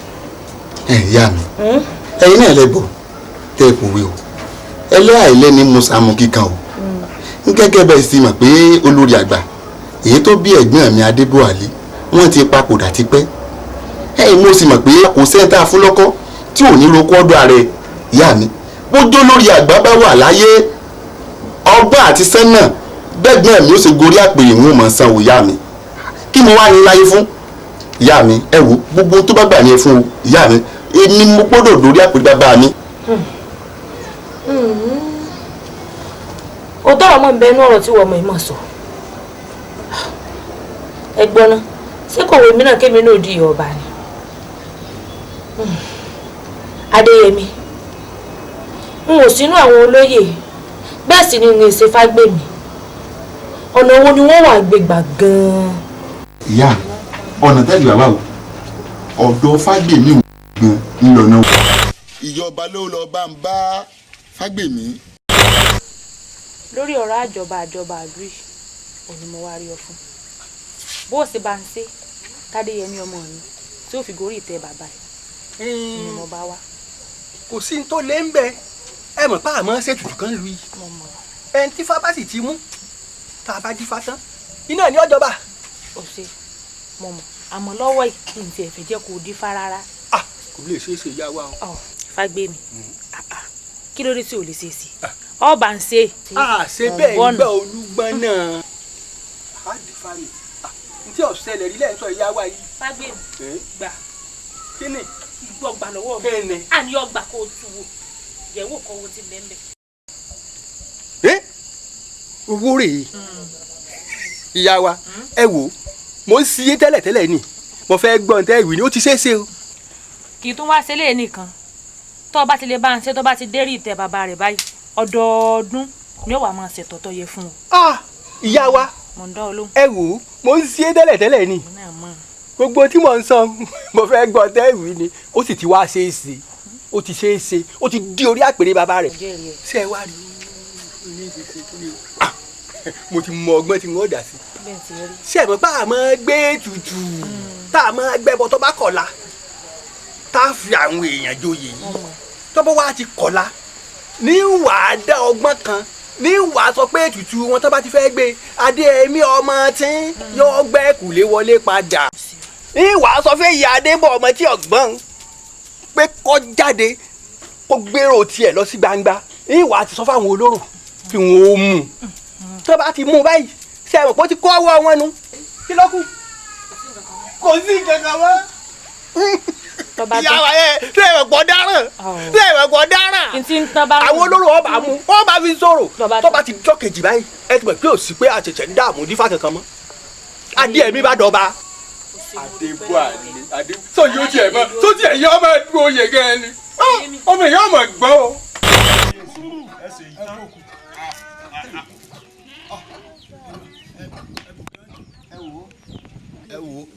S6: Ẹ ìyá mi, ẹ̀yin náà lẹ bọ̀ tẹ́ ẹ kò wé o, ẹlẹ́àìlẹ́ni musamu kíkan o. Gẹ́gẹ́ bẹ́ẹ̀ sì mọ̀ pé olórí àgbà èyí tó bí ẹ̀gbọ́n mi Adébọ̀wálé wọ́n ti papòdà tipẹ́. Ẹ̀yin mo sì mọ̀ pé kò sẹ́ńtà fúnlọ́kọ́ tí ò ní roko ọ̀dọ̀ ààrẹ. Ìyá mi, bójó lórí àgbà bá wà láyé ọgbọ́n àti sẹ́nà bẹ́gbọ́n mi ó ṣe gorí àpèrè ìwọ̀n mọ̀ san ò. Ìyá mi, kí mo wá ní láyé fún? Ìyá mi, ẹ wo gbogbo tó bá gbà ní ẹ fún o. Ìyá mi, èmi mo gbọ́dọ̀ dórí àpèrè bàbá mi.
S7: O tọrọ mọ nbẹ inú ọ̀rọ̀ tí wọ́n mọ̀ ẹ́ mọ̀ sọ. Ẹ gbọ́ná, ṣé kò wèmí náà kémi náà di ọba ni? Adéyẹmí, n ò sínú àwọn olóyè, bẹ́ẹ̀ sì ni n ṣe Fágbèmí. Ọ̀nà wo ni wọ́n wà gbégbà gan-an?
S6: Ìyá, ọ̀nà tẹ́lẹ̀ bàbá o, ọ̀dọ̀ Fágbèmí ò gan ńlọnà. Ìjọba ló lọ bá ń bá Fágbèmí.
S7: Lórí ọ̀rọ̀ àjọba àjọba àdúrà òní mo wá rí ọ fún. Bó o ṣe bá ń ṣe Tádéyẹmí ọmọ mi tí ó fi gorí ìtẹ́ bàbá ẹ̀ ni mo bá wá.
S2: Kò sí ní tó lé ń bẹ, ẹ mọ̀ pé àmọ́ ṣètùtù kan lu yìí. Ẹni tí fábà sì ti mú tá a bá dífá tán iná ní ọjọba.
S7: Ó ṣe mo mọ̀, àmọ́ lọ́wọ́ yìí n tiẹ̀ fẹ́ jẹ́ kó o dífá rárá.
S2: Kò lè ṣeé ṣe ìyá wa o.
S7: Fágbèmí, kí ló dé tí o lè ṣe sí ọba ń ṣe.
S2: A ṣe bẹ́ẹ̀ nígbà olúgbọ́n náà. A dífá ni n tí ọ̀sẹ̀lẹ̀ rí lẹ́yìn sọ ìyá wa yìí.
S7: Fágbèmí, gbà.
S2: Kí ni?
S7: Gbọ́ gbà lọ́wọ́ mi.
S2: Kí ni?
S7: Àní ọgbà kó o tu wò, yẹ̀wò kọ́ owó ti bẹ́ẹ̀ bẹ́ẹ̀.
S2: Owó rèé ìyá wa, ẹ wò mo ń ṣiyé tẹ́lẹ̀tẹ́lẹ̀ ni mo fẹ́ gbọ́n tẹ́ ìwé ni ó ti ṣeé ṣe o.
S7: Kì í tún wá sílé nìkan, tó o bá ti lè bá ń ṣe tó bá ti dérí ìtẹ́ bàbá rẹ̀ báyìí, ọdọọdún ni ó wà máa ṣe tọ̀tọ̀ yẹ fún o.
S2: Ìyá wa, ẹ wò mo ń ṣiyé tẹ́lẹ̀tẹ́lẹ̀ ni gbogbo tí mo ń sọ mo fẹ́ gbọ́n tẹ́ ìwé ni ó sì ti wá ṣeé ṣe, ó ti ṣeé ṣe, ó ti di orí àpèrè bàbá rẹ̀. Ṣé ẹ wá rí i, mo ti mọ ọgbọ́n tí wọ́n dà sí. Ṣé ẹ mọ̀ pé a máa gbé tutù tá a máa gbẹ́bọ tó bá kọ̀la tá a fi àwọn èèyàn joyè yìí tó bá wá ti kọ̀la ní wàá dá ọgbọ́n kan ní wàá sọ pé ètùtù wọn tó bá ti fẹ́ gbé Adéyẹmí ọmọ tí yóò gbẹ́ kùlé wọlé padà ní wàá sọ fẹ́ ìyá Adébọ̀ ọmọ tí ọ̀gbọ́n pé kó jáde kó gbèrò tiẹ̀ lọ sí gbangba ní wàá ti sọ fáwọn olóró kí wọn ó mú un tó bá ti mú un báyìí ṣe é mọ̀ pé ó ti kó ọwọ́ wọn nu kí ló kù kò sí kankan mọ́. Ìyá wa yẹ ṣé ẹ mọ̀ dáràn, ṣé ẹ mọ̀ dáràn, àwọn olóró ọba mú ọba fi sọ̀rọ̀ tó bá ti jọ́ kejì báyìí ẹ ti mọ̀ pé ò sí pé àṣẹ̀ṣẹ̀ ń dààmú dífá kankan mọ́. Adéyẹmí bá dọba.
S14: Adébọ̀wálé Adébọ̀ tó yóò tiẹ̀ mọ́ tó tiẹ̀ yọ ọmọ ẹ̀dùn oyè gan-an ni ọmọ èèyàn ọmọ gbọ́ o.
S21: Ẹ wo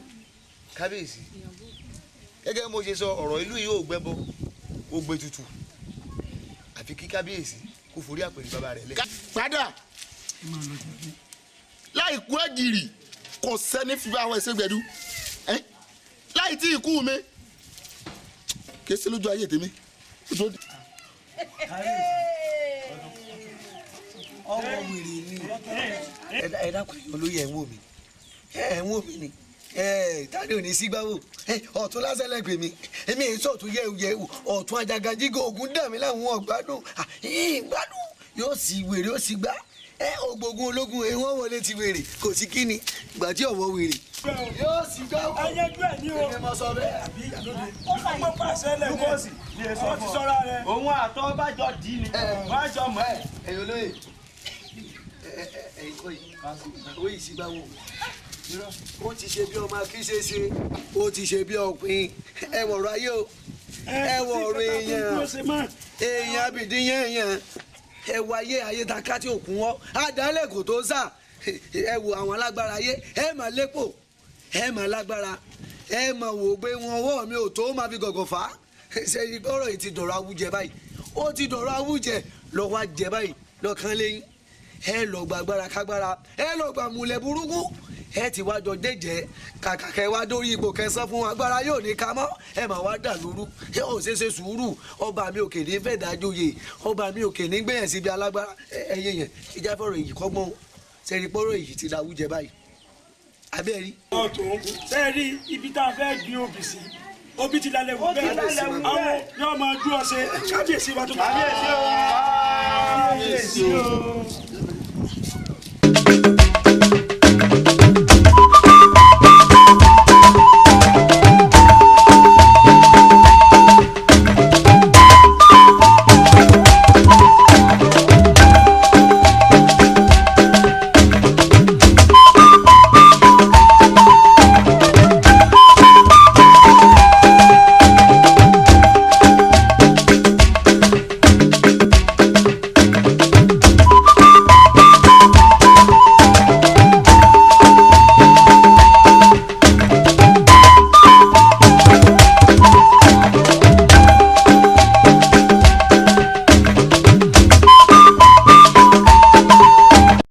S21: kábíyèsí, gẹ́gẹ́ mo ṣe sọ ọ̀rọ̀ ìlú yìí ò gbẹ́bọ ó gbé tutù, àfi kí kábíyèsí kó forí àpèrè bàbá rẹ̀ lẹ̀.
S10: Padà láì kú ẹ̀gìrì kò sẹ́ni fi bá àwọn ẹsẹ̀ gbẹ̀dú láì tí ìkú mi kì í ṣe lójú ayé tèmi.
S20: Ọmọ wèrè ni ẹ dákun, olóyè ẹ̀ ń wò mí, ẹ̀ ń wò mí ni tani ò ní sígbàwò ọ̀tún lásán lẹ́gbẹ̀ẹ́ mi, èmi èyí sọ̀tún yẹ̀wò ọ̀tún ajagajigo ogun dà mí láwọn ọ̀gbádùn ìgbádùn yóò sì wèrè ó sì gbá ògbógun ológun wọ́n wọlé ti wèrè kò sí kíni ìgbà tí ọ̀wọ́ wèrè. Yóò sì gbá wò
S19: ẹyẹjú ẹ ní o
S20: èmi mọ sọ bẹ́ẹ̀.
S19: Àbí ìyàlóde ó pàṣẹ lẹ lukọsi ó ti sọra rẹ.
S15: Òun àtọ́ bá jọ dì í ni wọ́n á jọ mọ́ ẹ.
S20: Ẹ̀yin olóyè ẹ̀yin kọ́ yìí owó yìí sí gbá wò. Ó ti ṣe bí ọmọ akíṣeṣe, ó ti ṣe bí ọ̀pìn. Ẹ wọ̀rọ̀ ayé o, ẹ wọ̀rọ̀ èèyàn, èèyàn abìdí yẹn. Ẹ wọ ayé, ayé ta ká tí òkun wọ́ àdálẹ̀ kò tó sà. Ẹ wo àwọn alágbára ayé, ẹ mà lépò, ẹ mà lágbára, ẹ mà wò pé wọn ọwọ́ mi ò tó máa fi gọ̀gọ̀ fà á. Ṣe ọ̀rọ̀ yìí ti dọ̀rọ̀ awújẹ báyìí, ó ti dọ̀rọ̀ awújẹ lọ́wọ́ ajẹ báyìí lọ́kàn lẹ́yìn. Ẹ lọ gba agbára kágbára, ẹ lọ gba múlẹ̀ burúkú, ẹ ti wá jọ jẹjẹ kàkà kẹ wá dórí ipò kẹsàn fún agbára yóò ní ká mọ́. Ẹ mà wá dà lóru, ẹ ò ṣe ṣe sùúrù. Ọba mi òkè ní fẹ́ dájú yè, ọba mi òkè ní gbẹ̀yẹ̀ síbi alágbára. Ẹyẹ yẹn ìjà fọ̀rọ̀ èyí kọ́gbọ́n sẹ́ni pọ́rọ̀ èyí ti dáwújẹ báyìí abẹ́rí.
S19: Ọ̀tún sẹ́ẹ̀rí ibi tá a fẹ́ gbin obì sí, obì ti lálẹ́ wù bẹ́ẹ̀, àwọn yóò máa dúró ṣe kábíyèsí wa tó bá. Kábíyèsí o. Kábíyèsí o.